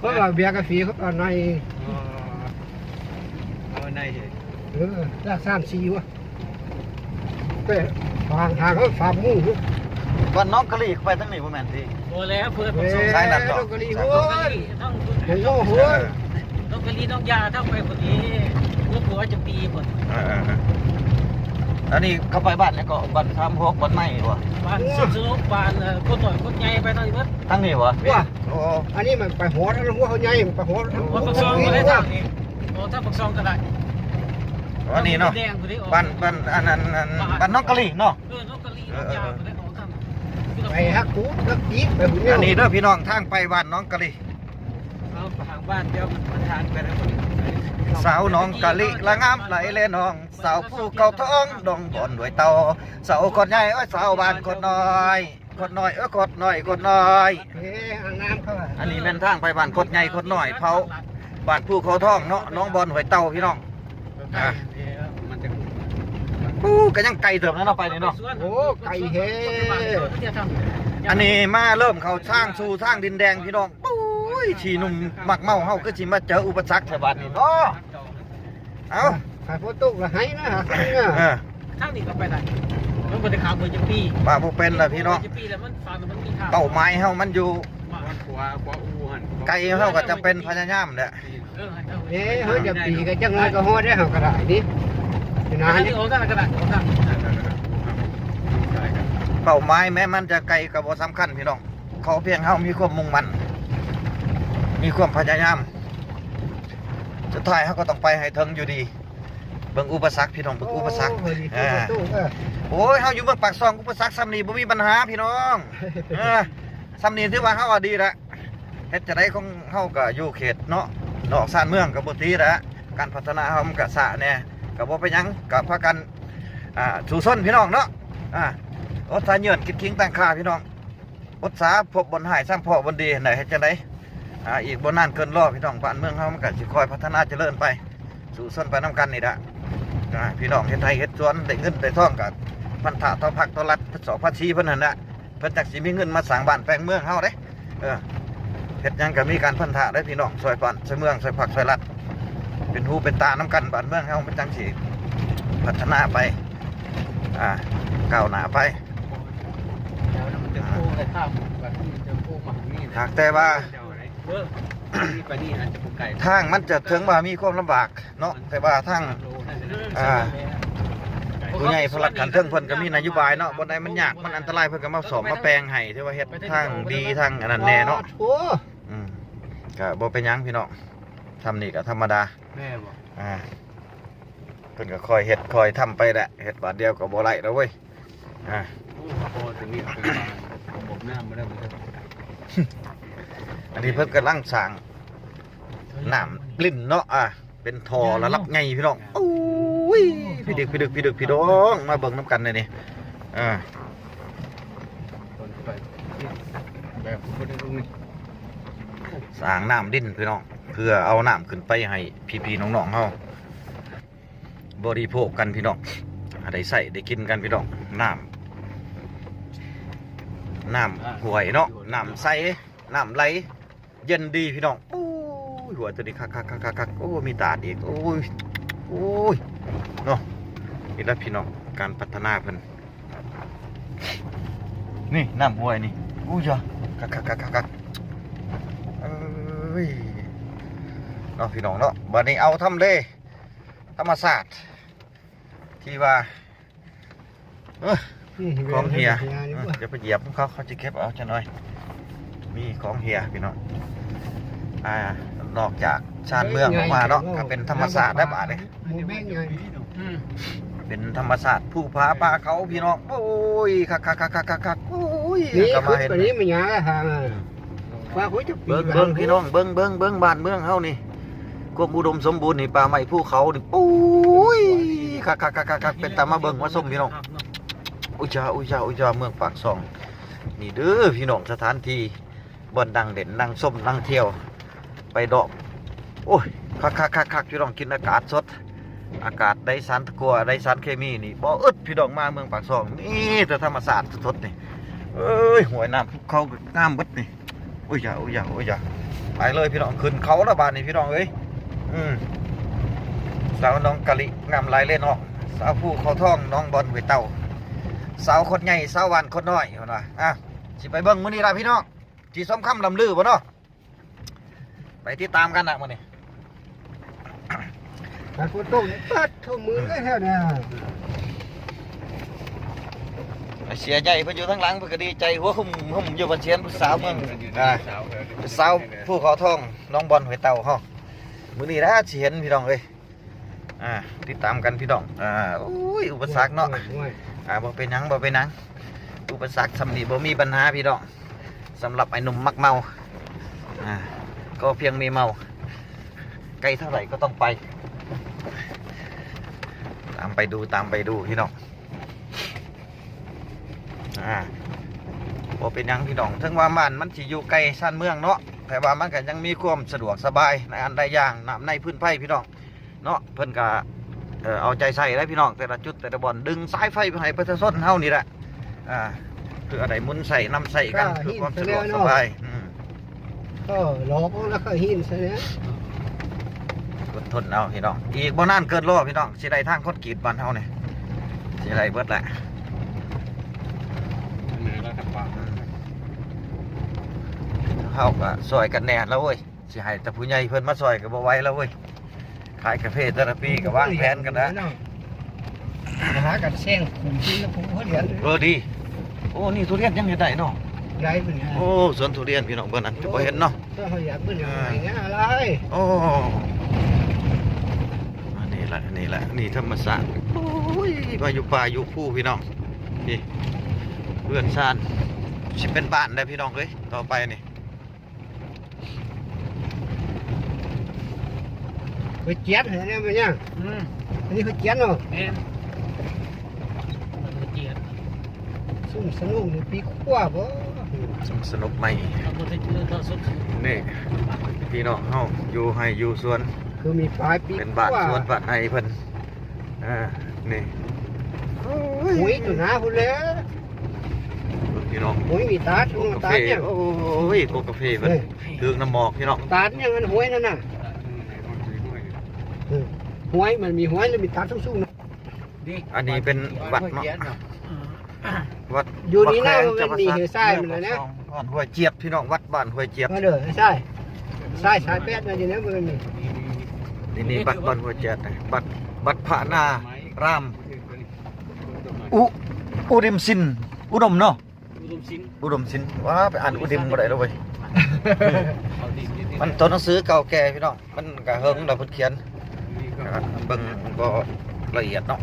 ຂ້ອຍວ່າເບຍກາສີ ຂ້ອຍເອົາໃນ ເອີ ເອົາໃນ ເອີ ລາກສາມສີ່ວະ ໄປທາງ ທາງເຮົາສາມໝູ່. ບ້ານໜອງກະລີໄປທາງນີ້ບໍ່ແມ່ນຕິ? ບໍ່ແລ້ວ ເພິ່ນ ເອີ ສາຍນັ້ນເນາະ ໜອງກະລີ ໂອ້ຍ ທາງ ເຫັນບໍ່ ໂອ້ຍ ເອີ ໜອງກະລີ ໜອງຢາ ທາງໄປພຸ້ນນີ້ ເມືອງຂົວຈຳປີພຸ້ນ. ເອີໆ ອັນນີ້ເຂົ້າໄປບ້ານຫຍັງເກາະ? ບ້ານສາມຫົກ ບ້ານໃໝ່ບໍ່? ບ້ານ ໂອ້ຍ ສຸດສະໂລກ ບ້ານ ເອີ ຄົນນ້ອຍຄົນໃຫຍ່ ໄປທາງນີ້ເບິດ. ທາງນີ້ບໍ່? ເອີ ໂອ້ ອັນນີ້ມັນໄປຮອດ ຫົວເຂົາໃຫຍ່ ໄປຮອດ ຮອດປາກຊ່ອງ ໄປທາງນີ້ ອອກທາງປາກຊ່ອງກໍໄດ້. ອັນນີ້ເນາະ ບ້ານ ບ້ານ ອັນນັ້ນ ອັນ ບ້ານໜອງກະລີເນາະ. ເອີ ໜອງກະລີ ເອີ ໜອງຢາ ເອີ ໄປຫາກູດ ຫາກີດ ໄປພຸ້ນ. ອັນນີ້ເດີພີ່ນ້ອງ ທາງໄປບ້ານໜອງກະລີ. ເອົາ ທາງບ້ານດຽວມັນ ມັນທາງໄປແລ້ວ. ສາວໜອງກະລີລະງາມຫຼາຍແລນ້ອງ ສາວພູເຂົາທອງ ໜອງບອນຫ້ວຍເຕົ່າ ສາວໂຄດໃຫຍ່ ໂອ້ຍ ສາວບ້ານໂຄດນ້ອຍ ໂຄດນ້ອຍ ເອີ ໂຄດນ້ອຍ ໂຄດນ້ອຍ. ເອີ ອັນງາມເຂົາ ອັນນີ້ແມ່ນທາງໄປບ້ານໂຄດໃຫຍ່ໂຄດນ້ອຍ ເຜົ່າບ້ານພູເຂົາທອງເນາະ ໜອງບອນຫ້ວຍເຕົ່າ ພີ່ນ້ອງ. ອ່າ ໂອ້ ກໍຍັງໄກເຕີບແລ້ວເນາະ ໄປນີ້ເນາະ. ໂອ້ ໄກແທ້. ອັນນີ້ມາເລີ່ມເຂົ້າທາງສູ່ທາງດິນແດງ ພີ່ນ້ອງ. ໂອ້ຍ ທີ່ໜຸ່ມມັກເມົາເຮົາຄືຊິມາເຈີອຸປະສັກແທ້ບາດນີ້ເນາະ. ເອົ້າ ຖ້າຝົນຕົກລະໄຫນະ ເອີ ທາງນີ້ກໍໄປໄດ້ ມັນບໍ່ໄດ້ຂ້າມເມືອງຈຳປີ ວ່າບໍ່ເປັນລະພີ່ນ້ອງ. ເມືອງຈຳປີລະມັນ ເປົ້າໝາຍເຮົາມັນຢູ່ ຂວາ ຂວາອູ່ຫັ້ນ ໄກເຮົາກໍຈຳເປັນພະຍາຍາມແຫຼະ. ເອີ ເຮົາຈະປີກະຈັກໜ້ອຍກໍຮອດໄດ້ ເຮົາກໍໄດ້ນີ້ນະ. ເປົ້າໝາຍແມ້ມັນຈະໄກກໍບໍ່ສຳຄັນພີ່ນ້ອງ ຂໍພຽງເຮົາມີຄວາມມຸ່ງໝັ້ນ ມີຄວາມພະຍາຍາມ ສຸດທ້າຍເຮົາກໍຕ້ອງໄປໃຫ້ເຖິງຢູ່ດີ. ເບິ່ງອຸປະສັກພີ່ນ້ອງ ເບິ່ງອຸປະສັກ. ໂອ້ຍ ໂອ້ຍ ເຮົາຢູ່ເມືອງປາກຊ່ອງ ອຸປະສັກຊ່ຳນີ້ບໍ່ມີບັນຫາພີ່ນ້ອງ. ເອີ ຊ່ຳນີ້ຖືວ່າເຮົາວ່າດີລະ ເຮັດຈັ່ງໃດຂອງເຮົາກໍຢູ່ເຂດເນາະ ນອກຊານເມືອງກໍບໍ່ຕີລະ ການພັດທະນາເຮົາມັນກໍຊ້າແດ່ ກໍບໍ່ເປັນຫຍັງ ກໍພາກັນ ອ່າ ສູ້ຊົນພີ່ນ້ອງເນາະ. ອ່າ ອົດສາເຫຍື້ອນ ຄິດຄີງຕັ້ງຄ່າພີ່ນ້ອງ. ບົດສາ ພົບບ່ອນຮ້າຍ ຊ້ຳພໍ້ບ່ອນດີ ຫັ້ນນະ. ເຮັດຈັ່ງໃດ? ອາ ອີກບໍ່ນານເກີນລໍ ພີ່ນ້ອງ, ບ້ານເມືອງເຮົາມັນກໍຊິຄ່ອຍພັດທະນາຈະເລີນໄປ ສູ້ຊົນໄປນຳກັນນີ້ລະ. ອາ ພີ່ນ້ອງເຮັດໄຮ່ເຮັດສວນ ໄດ້ເງິນໄດ້ທອງ ກໍພັນທະຕໍ່ພັກຕໍ່ລັດ ສອກພາສີເພິ່ນຫັ້ນນະ. ເພິ່ນຈັກຊິມີເງິນມາສ້າງບ້ານແປງເມືອງເຮົາເດ້. ເອີ ເຮັດຫຍັງກໍມີການພັນທະເດ້ພີ່ນ້ອງ, ຊ່ອຍບ້ານຊ່ອຍເມືອງ ຊ່ອຍພັກຊ່ອຍລັດ ເປັນຫູເປັນຕານຳກັນ, ບ້ານເມືອງເຮົາມັນຈັ່ງຊິພັດທະນາໄປ ອາ ກ້າວໜ້າໄປ. ແລ້ວມັນຈະໂຄ້ງໄດ້ຂ້າມ ແບບນີ້ຈະໂຄ້ງມາທາງນີ້ນະ. ຫາກແຕ່ວ່າ ເອີ ນີ້ໄປນີ້ອາດຈະບໍ່ໄກ ທາງມັນຈະເຖິງວ່າມີຄວາມລຳບາກເນາະ, ແຕ່ວ່າທາງ ອາ ຜູ້ໃຫຍ່ພະລັດຂັ້ນເທິງເພິ່ນກໍມີນະໂຍບາຍເນາະ, ບ່ອນໃດມັນຍາກມັນອັນຕະລາຍ ເພິ່ນກໍມາສ້ອມມາແປງໃຫ້, ຖືວ່າເຮັດທາງດີທາງອັນນັ້ນແດ່ເນາະ. ໂອ້ ອືມ ກໍບໍ່ເປັນຫຍັງພີ່ນ້ອງ, ທຳນີ້ກໍທຳມະດາ. ແມ່ນບໍ່? ອາ ເພິ່ນກໍຄ່ອຍເຮັດຄ່ອຍທຳໄປແຫຼະ, ເຮັດບາດດຽວກໍບໍ່ໄດ້ແລ້ວເວີຍ. ອາ ໂອ້ ພໍຈະມີເປັນບາດ ບົບນ້ຳມາແລ້ວ. ອັນນີ້ເພິ່ນກຳລັງສ້າງນ້ຳລິນເນາະ, ອາ ເປັນທໍ່ລະດັບໃຫຍ່ພີ່ນ້ອງ. ໂອ້ຍ ພີ່ດຶກ ພີ່ດຶກ ພີ່ດຶກ ພີ່ນ້ອງ, ມາເບິ່ງນຳກັນເດ້ນີ້. ເອີ ແບບ ສ້າງນ້ຳລິນພີ່ນ້ອງ, ເພື່ອເອົານ້ຳຂຶ້ນໄປໃຫ້ພີ່ໆນ້ອງໆເຮົາ ບໍລິໂພກກັນພີ່ນ້ອງ, ໃຫ້ໄດ້ໃຊ້ໄດ້ກິນກັນພີ່ນ້ອງ. ນ້ຳ ນ້ຳຫ້ວຍເນາະ, ນ້ຳໃສ ນ້ຳໄຫຼເຢັນດີພີ່ນ້ອງ. ໂອ້ຍ ຫ້ວຍຕົວນີ້ຄັກໆໆໆ, ໂອ້ ມີຕາດອີກ. ໂອ້ຍ ໂອ້ຍ ເນາະ, ນີ້ລະພີ່ນ້ອງ ການພັດທະນາເພິ່ນ. ນີ້ນ້ຳຫ້ວຍນີ້ ອູ້ຍ ຄັກໆໆໆ ເອີຍ ເນາະພີ່ນ້ອງເນາະ. ບາດນີ້ເອົາທຳເລ ທຳມະຊາດທີ່ວ່າ ເອີ ອືມ ຂອງເຮຍ ເອີ ຢ່າໄປຢຽບຂອງເຂົາ, ເຂົາຊິເກັບເອົາຈັກໜ່ອຍ. ມີຂອງເຮຍພີ່ນ້ອງ. ອາ ນອກຈາກຊານເມືອງອອກມາເນາະ ກໍເປັນທຳມະຊາດໄດ້ບາດນີ້. ໝູແມ່ນໃຫຍ່ ອືມ ເປັນທຳມະຊາດພູຜາປ່າເຂົາພີ່ນ້ອງ. ໂອ້ຍ ຄັກໆໆໆໆ ໂອ້ຍ ນີ້ ກໍມາເຫັນ ນີ້ມັນຫຍັງລະທາງ ອືມ ວ່າໂອ້ຍ ຈະປີ ເບິ່ງ ເບິ່ງພີ່ນ້ອງ ເບິ່ງ ເບິ່ງ ເບິ່ງບ້ານເມືອງເຮົານີ້ ຄວາມອຸດົມສົມບູນນີ້ ປ່າໄມ້ພູເຂົານີ້ ໂອ້ຍ ຄັກໆໆໆ ເປັນຕາມາເບິ່ງມາຊົມພີ່ນ້ອງ. ອຸຍຈາ ອຸຍຈາ ອຸຍຈາ ເມືອງປາກຊ່ອງນີ້ເດີ້ພີ່ນ້ອງ, ສະຖານທີ່ ບ່ອນນັ່ງຫຼິ້ນ ນັ່ງຊົມ ນັ່ງທ່ຽວ ໄປເລາະ. ໂອ້ຍ ຄັກໆໆໆ ພີ່ນ້ອງ, ກິນອາກາດສົດ ອາກາດໄຮ້ສານ ກວ່າໄດ້ສານເຄມີນີ້ບໍ່ອຶດພີ່ນ້ອງ. ມາເມືອງປາກຊ່ອງມີແຕ່ທຳມະຊາດສົດໆນີ້. ເອີຍ ຫ້ວຍນ້ຳພູເຂົາກໍງາມເບິດນີ້. ໂອ້ຍຢາ ໂອ້ຍຢາ ໂອ້ຍຢາ ໄປເລີຍພີ່ນ້ອງ, ຂຶ້ນເຂົາລະບາດນີ້ພີ່ນ້ອງເອີຍ. ອືມ ສາວໜອງກະລິງາມຫຼາຍເລີຍເນາະ, ສາວພູເຂົາທອງ ໜອງບອນ ຫ້ວຍເຕົ່າ, ສາວຄົນໃຫຍ່ ສາວບ້ານຄົນນ້ອຍ ເພິ່ນວ່າ. ອ່ະ ຊິໄປເບິ່ງມື້ນີ້ລະພີ່ນ້ອງ ຊິສົມຄຳລ່ຳລືບໍ່ເນາະ? ໄປຕິດຕາມກັນນະມື້ນີ້. ໄປຝົນຕົກນີ້ ປາດໂທ້ ມືນເລີຍແຖວນີ້. ເສຍໃຫຍ່ເພິ່ນຢູ່ທາງຫຼັງ ເພິ່ນກໍດີໃຈ ຫົວຫຸ້ມຫຸ້ມຢູ່. ເພິ່ນຊິເຫັນຜູ້ສາວເມືອງ ອ່າ ຜູ້ສາວພູເຂົາທອງ ໜອງບອນ ຫ້ວຍເຕົ່າເຮົາ. ມື້ນີ້ລະຊິເຫັນພີ່ນ້ອງເອີຍ. ອ່າ ຕິດຕາມກັນພີ່ນ້ອງ. ອ່າ ໂອ້ຍ ອຸປະສັກເນາະ. ໂອ້ຍ ອ່າ ບໍ່ເປັນຫຍັງ ບໍ່ເປັນຫຍັງ, ອຸປະສັກຊ່ຳນີ້ບໍ່ມີບັນຫາພີ່ນ້ອງ. ສຳລັບໄອ້ໜຸ່ມມັກເມົາ ອ່າ ກໍພຽງມີເມົາ ໄກເທົ່າໃດກໍຕ້ອງໄປ. ຕາມໄປດູ ຕາມໄປດູພີ່ນ້ອງ. ອ່າ ບໍ່ເປັນຫຍັງພີ່ນ້ອງ, ເຖິງວ່າບ້ານມັນຊິຢູ່ໄກຊານເມືອງເນາະ ແຕ່ວ່າມັນກໍຍັງມີຄວາມສະດວກສະບາຍໃນອັນຫຼາຍຢ່າງ. ນ້ຳໃນຟືນໄຟພີ່ນ້ອງເນາະ ເພິ່ນກໍ ເອີ ເອົາໃຈໃສ່ເດ້ພີ່ນ້ອງ, ແຕ່ລະຈຸດແຕ່ລະບ່ອນ ດຶງສາຍໄຟໄປໃຫ້ປະຊາຊົນເຮົານີ້ແຫຼະ. ອ່າ ເພື່ອໄດ້ໝູນໃຊ້ນຳໃຊ້ກັນ ເພື່ອຄວາມສະດວກສະບາຍ. ອືມ ກໍຫຼອກເອົາແລ້ວກໍຫີນໃສ່ແລ້ວ. ອົດທົນເອົາພີ່ນ້ອງ, ອີກບໍ່ນານເກີນລໍພີ່ນ້ອງ ຊິໄດ້ທາງຄອນກຣີດບ້ານເຮົານີ້ ຊິໄດ້ເບິດແຫຼະ. ເຮົາກໍຊ່ອຍກັນແດ່ລະເວີຍ, ຊິໃຫ້ແຕ່ຜູ້ໃຫຍ່ເພິ່ນມາຊ່ອຍກໍບໍ່ໄຫວລະເວີຍ. ຂາຍກາເຟແຕ່ລະປີກໍວາງແຜນກັນນະ. ມາຫາກັນແຊງຂູນກິນນຳຜູ້ເຮົາຫຼຽນ. ເອີ ດີ. ໂອ້ ນີ້ທຸລຽນຍັງເຮັດໄດ້ເນາະ. ໄດ້ເພິ່ນ. ໂອ້ ສວນທຸລຽນພີ່ນ້ອງເພິ່ນນັ້ນ ຈະບໍ່ເຫັນເນາະ. ເຮົາຢາກເບິ່ງຫຍັງ ອ່າ ຫາຍາຫຼາຍ. ໂອ້ ອັນນີ້ລະ ນີ້ລະ ນີ້ທຳມະຊາດ. ໂອ້ຍ ມາຢູ່ປ່າຢູ່ພູພີ່ນ້ອງ. ນີ້ເຮືອນຊານ ຊິເປັນບ້ານແລ້ວພີ່ນ້ອງເອີຍ ຕໍ່ໄປນີ້. ຂ້ອຍຈຽນໃຫ້ແດ່ແມ່ນຫຍັງ? ອືມ ອັນນີ້ຂ້ອຍຈຽນເນາະ. ແມ່ນ ຂ້ອຍຈຽນ. ຊຸມສະໜຸກນີ້ປີຂວາບໍ່? ສະໜຸກໃໝ່ ນີ້ພີ່ນ້ອງເຮົາຢູ່ໄຮ່ຢູ່ສວນ ຄືມີປາຍປີ ເປັນບ້ານສວນບ້ານໄຮ່ເພິ່ນ ອ່າ ນີ້ ໂອ້ຍ ຫຸຍຢູ່ໜ້າພຸ້ນແຫຼະ ພີ່ນ້ອງ ຫຸຍມີຕາດ ກາເຟ ຕາດຫຍັງ ໂອ້ຍ ກົກກາເຟເພິ່ນ ເອີ ຖືກນ້ຳໝອກ ພີ່ນ້ອງ ຕາດຫຍັງອັນຫຸຍນັ້ນນະ ເອີ ຫຸຍ ມັນມີຫຸຍ ແລ້ວມີຕາດສູງໆ ເນາະ. ອັນນີ້ເປັນວັດເນາະ ວັດ ຢູ່ນີ້ນະ ວັດແຂວງຈຳປາສັກ ມັນມີເຮືອຊາຍມັນແຫຼະນະ ບ້ານຫ້ວຍຈຽບ ພີ່ນ້ອງ ວັດບ້ານຫ້ວຍຈຽບ ເອີ ຊາຍ ຊາຍ ຊາຍແປດນະ ຢູ່ໃນເມືອງນີ້ ນີ້ ນີ້ ວັດບ້ານຫ້ວຍຈຽບ ວັດ ວັດພະນາຣາມ ອຸ ອຸດິມສິນ ອຸດົມເນາະ ອຸດົມສິນ ອຸດົມສິນ ວ້າ ໄປອ່ານອຸດິມບໍ່ໄດ້ແລ້ວເວີຍ ມັນຕົວໜັງສືເກົ່າແກ່ພີ່ນ້ອງ ມັນກະເຫິງແລ້ວເພິ່ນຂຽນ ເບິ່ງບໍ່ລະອຽດເນາະ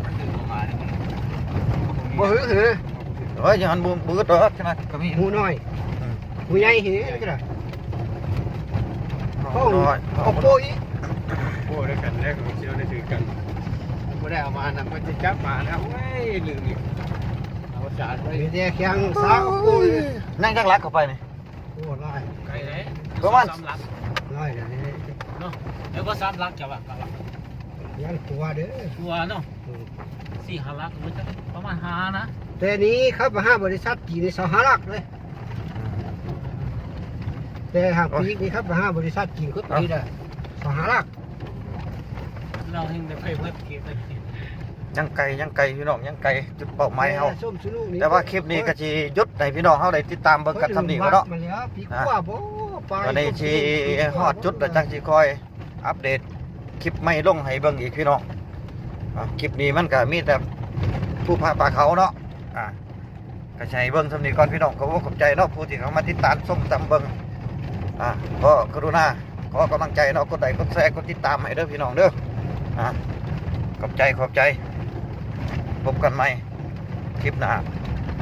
ບໍ່ຫືອຫືອ ໂອ້ຍ ຢ່າຫັ້ນ ບໍ່ ບໍ່ອຶດດອກ ຂະໜາດກະມີ ຫູນ້ອຍ ອືມ ຫູໃຫຍ່ເຫັນກະດາ ຫູນ້ອຍ ເອົາໂປ້ອີກ ໂອ້ ໄດ້ກັນແລ້ວ ເຂົາຊິເອົາໄດ້ຖືກັນ ບໍ່ໄດ້ເອົາມານຳ ເພິ່ນຊິຈັບມາແລ້ວ ໂອ້ຍ ລືມອີກ ເອົາສາດໄວ້ ມີແຕ່ແຂ້ງສາວ ໂອ້ຍ ຍັງຈັກຫຼັກເຂົ້າໄປນີ້ ໂອ້ ຫຼາຍ ໄກເດ້ ປະມານສາມຫຼັກ ຫຼາຍເດ້ເນາະ ແລ້ວບໍ່ສາມຫຼັກ ເຈົ້າວ່າ ຫຼັກ ຍັງກວ່າເດ້ ກວ່າເນາະ ອືມ ສີ່ຫ້າຫຼັກ ປະມານຫ້ານະ ແຕ່ນີ້ເຂົ້າໄປຫາບໍລິສັດຈີນນີ້ຊາວຫ້າຫຼັກເດ້ ແຕ່ຫາກປີກນີ້ເຂົ້າໄປຫາບໍລິສັດຈີນ ເອີ ຊາວຫ້າຫຼັກ ລາວແຮ່ງໄດ້ໄປເບິດເຂດ ຍັງໄກ ຍັງໄກ ພີ່ນ້ອງ ຍັງໄກ ຈຸດເປົ້າໝາຍເຮົາ ແຕ່ວ່າຄລິບນີ້ກະຊິຢຸດໃຫ້ພີ່ນ້ອງເຮົາໄດ້ຕິດຕາມເບິ່ງກັນສ່ຳນີ້ກ່ອນເນາະ ຕອນນີ້ຊິຮອດຈຸດແລ້ວ ຈັ່ງຊິຄ່ອຍອັບເດດຄລິບໃໝ່ລົງໃຫ້ເບິ່ງອີກພີ່ນ້ອງ ອ່າ ຄລິບນີ້ມັນກະມີແຕ່ພູຜາປ່າເຂົາເນາະ ອ່າ ກະຊິໃຫ້ເບິ່ງສ່ຳນີ້ກ່ອນພີ່ນ້ອງ ຂໍຂອບໃຈເນາະ ຜູ້ທີ່ເຂົ້າມາຕິດຕາມຊົມຕາມເບິ່ງ ອ່າ ຂໍກະລຸນາ ຂໍກຳລັງໃຈເນາະ ກົດໄລ ກົດແຊ ກົດຕິດຕາມໃຫ້ເດີພີ່ນ້ອງເດີ ອ່າ ຂອບໃຈ ຂອບໃຈ ພົບກັນໃໝ່ຄລິບໜ້າ.